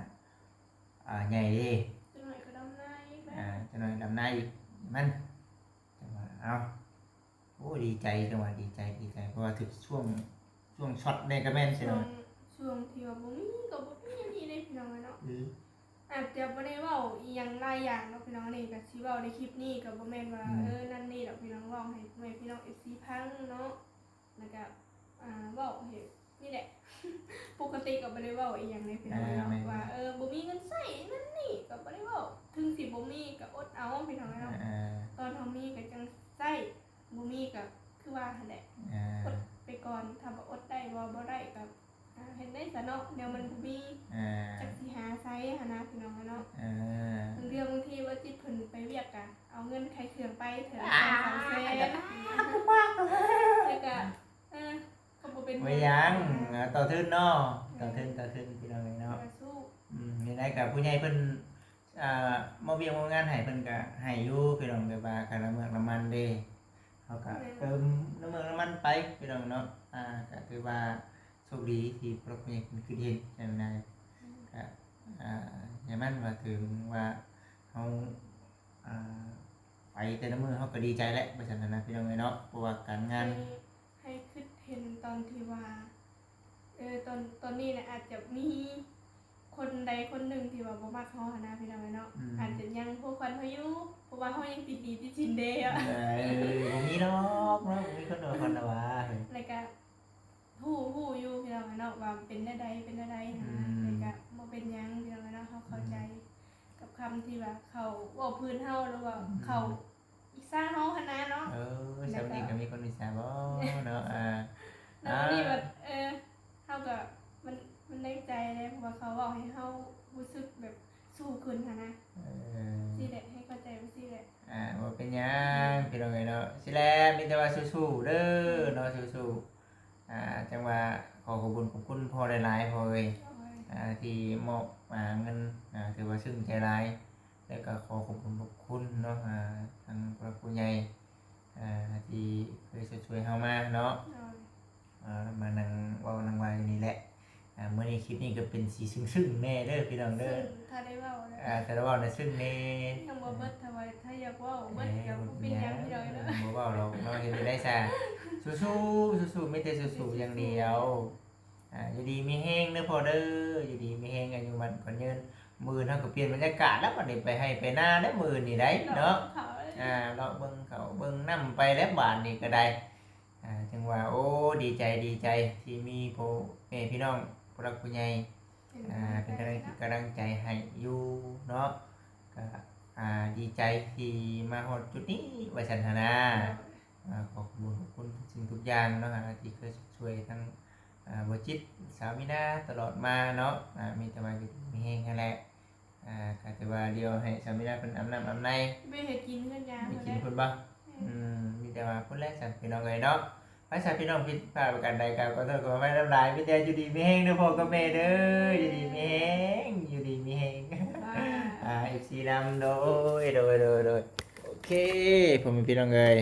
ອ່າ ໃຫຍ່ເດ້ ຈັກໜ້ອຍກະດຳນາອີກແລ້ວ ອ່າ ຈັກໜ້ອຍດຳນາອີກ ມັນ ຈັ່ງວ່າ ເອົ້າ ໂອ້ ດີໃຈ ຈັ່ງວ່າດີໃຈ ດີໃຈ ເພາະວ່າຖືກຊ່ວງ ຊ່ວງຊັອດແດ່ກະແມ່ນ ຊ່ວງ ຊ່ວງທີ່ວ່າບໍ່ມີກະບໍ່ມີອັນນີ້ເດ້ ພີ່ນ້ອງເອີຍເນາະ ອື ອາດຈະບໍ່ໄດ້ເວົ້າອີ່ຫຍັງຫຼາຍຢ່າງເນາະພີ່ນ້ອງ. ອັນນີ້ກໍຊິເວົ້າໃນຄລິບນີ້ ກໍບໍ່ແມ່ນວ່າ ອືມ ເອີ ນັ້ນນີ້ດອກພີ່ນ້ອງ, ເວົ້າໃຫ້ພໍ່ແມ່ພີ່ນ້ອງ ເອັຟຊີ ຟັງເນາະ. ແລ້ວກໍ ອ່າ ເວົ້າໃຫ້ ນີ້ແຫຼະ ປົກກະຕິກໍບໍ່ໄດ້ເວົ້າອີ່ຫຍັງເລີຍພີ່ນ້ອງເນາະ ອ່າ ແມ່ນ ວ່າ ເອີ ບໍ່ມີເງິນໃຊ້ນັ້ນນີ້ ກໍບໍ່ໄດ້ເວົ້າ. ເຖິງຊິບໍ່ມີກໍອົດເອົາພີ່ນ້ອງເນາະ, ອ່າ ຕອນເຮົາມີກໍຈັ່ງໃຊ້, ບໍ່ມີກໍຄືວ່າຫັ້ນແຫຼະ ອ່າ ອົດໄປກ່ອນ. ຖ້າວ່າອົດໄດ້ ເວົ້າບໍ່ໄດ້ກໍ ອ່າ ເຮັດໄດ້ຊະເນາະ, ແນວມັນບໍ່ມີ ອ່າ ຈັກຊິຫາໃສຫັ້ນນະພີ່ນ້ອງເນາະ. ອ່າ ບາງເທື່ອບາງທີວ່າຈິດເພິ່ນໄປວຽກກະເອົາເງິນຂາຍເຄື່ອງໄປເທື່ອລະ ອ່າ ສອງສາມແສນ ແລ້ວກະ ເອີ ກໍບໍ່ເປັນຫຍັງ ຕໍ່ທຶນເນາະ ຕໍ່ທຶນ ຕໍ່ທຶນພີ່ນ້ອງເອີຍເນາະ. ອືມ ຈັ່ງໃດກໍຜູ້ໃຫຍ່ເພິ່ນ ອ່າ ມອບວຽກມອບງານໃຫ້ເພິ່ນກໍໃຫ້ຢູ່ພີ່ນ້ອງ, ແບບວ່າຄ່ານ້ຳເມືອກນ້ຳມັນເດ້ ເຮົາກໍ ແມ່ນ ເຕີມນ້ຳເມືອກນ້ຳມັນໄປພີ່ນ້ອງເນາະ. ອ່າ ກໍຖືວ່າໂຊກດີທີ່ຜູ້ຫຼັກຜູ້ໃຫຍ່ເພິ່ນຄິດເຫັນຈັ່ງໃດ ອືມ ກໍ ອ່າ ຢ່າມັນວ່າເຖິງວ່າເຮົາ ອ່າ ໄປແຕ່ລະມື້ເຮົາກໍດີໃຈແລ້ວ ວ່າຊັ້ນນະພີ່ນ້ອງເອີຍເນາະ. ເພາະວ່າການງານ ໃຫ້ ໃຫ້ຄິດເຫັນຕອນທີ່ວ່າ ເອີ ຕອນ ຕອນນີ້ນະ ອາດຈະມີຄົນໃດຄົນໜຶ່ງທີ່ວ່າບໍ່ມັກເຮົາຫັ້ນນະພີ່ນ້ອງເອີຍເນາະ. ອືມ ອາດຈະຍັງພົວພັນເຮົາຢູ່ ເພາະວ່າເຮົາຍັງຕິດໜີ້ຕິດສິນເດ້. ເອີ ບໍ່ມີດອກເນາະ ບໍ່ມີຄົນວ່າພັນລະວ່າ. ແລ້ວກະ ຮູ້ ຮູ້ຢູ່ພີ່ນ້ອງເນາະ ວ່າເປັນແນວໃດ ເປັນແນວໃດຫັ້ນນະ. ອືມ ແຕ່ກະບໍ່ເປັນຫຍັງພີ່ນ້ອງເນາະ, ເຮົາເຂົ້າໃຈ ອືມ ກັບຄຳທີ່ວ່າເຂົາເວົ້າພື້ນເຮົາ ຫຼືວ່າ ອືມ ເຂົາອິດສາເຮົາຫັ້ນນະເນາະ. ເອີ ແລ້ວກໍ ສ່ຳນີ້ກໍມີຄົນອິດສາບໍ່ເນາະ. ອ່າ ແລ້ວນີ້ ອ່າ ບັດ ເອີ ເຮົາກໍ ມັນ ມັນໄດ້ໃຈເດ້ ເພາະວ່າເຂົາເວົ້າໃຫ້ເຮົາຮູ້ສຶກແບບສູ້ຂຶ້ນຫັ້ນນະ. ເອີ ຊີ້ແຫຼະ ໃຫ້ເຂົ້າໃຈວ່າຊີ້ແຫຼະ. ອ່າ ບໍ່ເປັນຫຍັງ ອືມ ພີ່ນ້ອງເອີຍເນາະ, ຊີ້ແຫຼະ ມີແຕ່ວ່າສູ້ໆເດີ ອືມ ເນາະ ສູ້ໆ. ອ່າ ຈັ່ງວ່າຂໍຂອບຄຸນຂອບຄຸນພໍ່ຫຼາຍໆ ພໍ່ເອີຍ ໂດຍ ອ່າ ທີ່ມອບ ອ່າ ເງິນ ອ່າ ຖືວ່າຊຶ້ງໃຈຫຼາຍ ແລ້ວກໍຂໍຂອບຄຸນຂອບຄຸນເນາະ ອ່າ ທາງຜູ້ຫຼັກຜູ້ໃຫຍ່ ອ່າ ທີ່ເຄີຍຊ່ວຍເຮົາມາເນາະ. ໂດຍ ອ່າ ມານັ່ງເວົ້ານັ່ງວ່າຢູ່ນີ້ແຫຼະ. ອ່າ ມື້ນີ້ຄລິບນີ້ກໍເປັນສີຊຶ້ງໆແດ່ເດີພີ່ນ້ອງເດີ. ຊຶ້ງ ຖ້າໄດ້ເວົ້າແລ້ວ ອ່າ ຖ້າໄດ້ເວົ້ານະຊຶ້ງແດ່ ຍັງບໍ່ເບິດ. ຖ້າວ່າ ຖ້າຢາກເວົ້າເບິດ ເອີ ກໍບໍ່ເປັນຫຍັງ ເອີ ພີ່ນ້ອງເດີ. ບໍ່ເວົ້າດອກເນາະ ເຮັດຈັ່ງໃດຊະ. ສູ້ໆ ສູ້ໆ ມີແຕ່ສູ້ໆຢ່າງດຽວ. ອ່າ ຢູ່ດີມີແຮງເດີພໍ່ເດີ ຢູ່ດີມີແຮງ ອາຍຸໝັ້ນຂວັນຍືນ. ມື້ອື່ນເຮົາກໍປ່ຽນບັນຍາກາດແລ້ວ ບັດນີ້ໄປໄຮ່ໄປນາແລ້ວ ມື້ອື່ນນີ້ໄດ໋ເນາະ. ເລາະເບິ່ງເຂົາ ອ່າ ເລາະເບິ່ງເຂົາເບິ່ງນ້ຳໄປແລ້ວບາດນີ້ກໍໄດ້. ອ່າ ຈັ່ງວ່າ ໂອ້ ດີໃຈ ດີໃຈທີ່ມີພໍ່ແມ່ພີ່ນ້ອງຜູ້ຫຼັກຜູ້ໃຫຍ່ ອ່າ ເປັນກຳລັງຈິດກຳລັງໃຈໃຫ້ຢູ່ເນາະ. ກໍ ອ່າ ດີໃຈທີ່ມາຮອດຈຸດນີ້ວ່າຊັ້ນຫັ້ນນາ. ໂດຍ ອ່າ ຂອບຄຸນຂອບຄຸນທຸກສິ່ງທຸກຢ່າງເນາະ ທີ່ເຄີຍຊ່ວຍທັງ ອ່າ ບໍ່ຈິດ ສາວມີນາຕະຫຼອດມາເນາະ. ອ່າ ມີແຕ່ວ່າຢູ່ດີມີແຮງຫັ້ນແຫຼະ. ອ່າ ກໍຖືວ່າດຽວໃຫ້ສາວມີນາເພິ່ນອາບນ້ຳອາບໃນ ໄປເຮັດກິນເຮືອນຍາ ໄປກິນເພິ່ນບໍ່? ອືມ ມີແຕ່ວ່າພຸ້ນແຫຼະຊັ້ນພີ່ນ້ອງເອີຍເນາະ. ໄປຊະພີ່ນ້ອງ ຜິດພາດປະການໃດກໍຂໍໂທດຂໍອະໄພນຳຫຼາຍ. ມີແຕ່ຢູ່ດີມີແຮງເດີພໍ່ກັບແມ່ເດີ ຢູ່ດີມີແຮງ ຢູ່ດີມີແຮງ. ອ່າ ເອັຟຊີນຳ ໂດຍ ໂດຍ ໂດຍ ໂດຍ. ໂອເຄ ພໍ່ແມ່ພີ່ນ້ອງເອີຍ.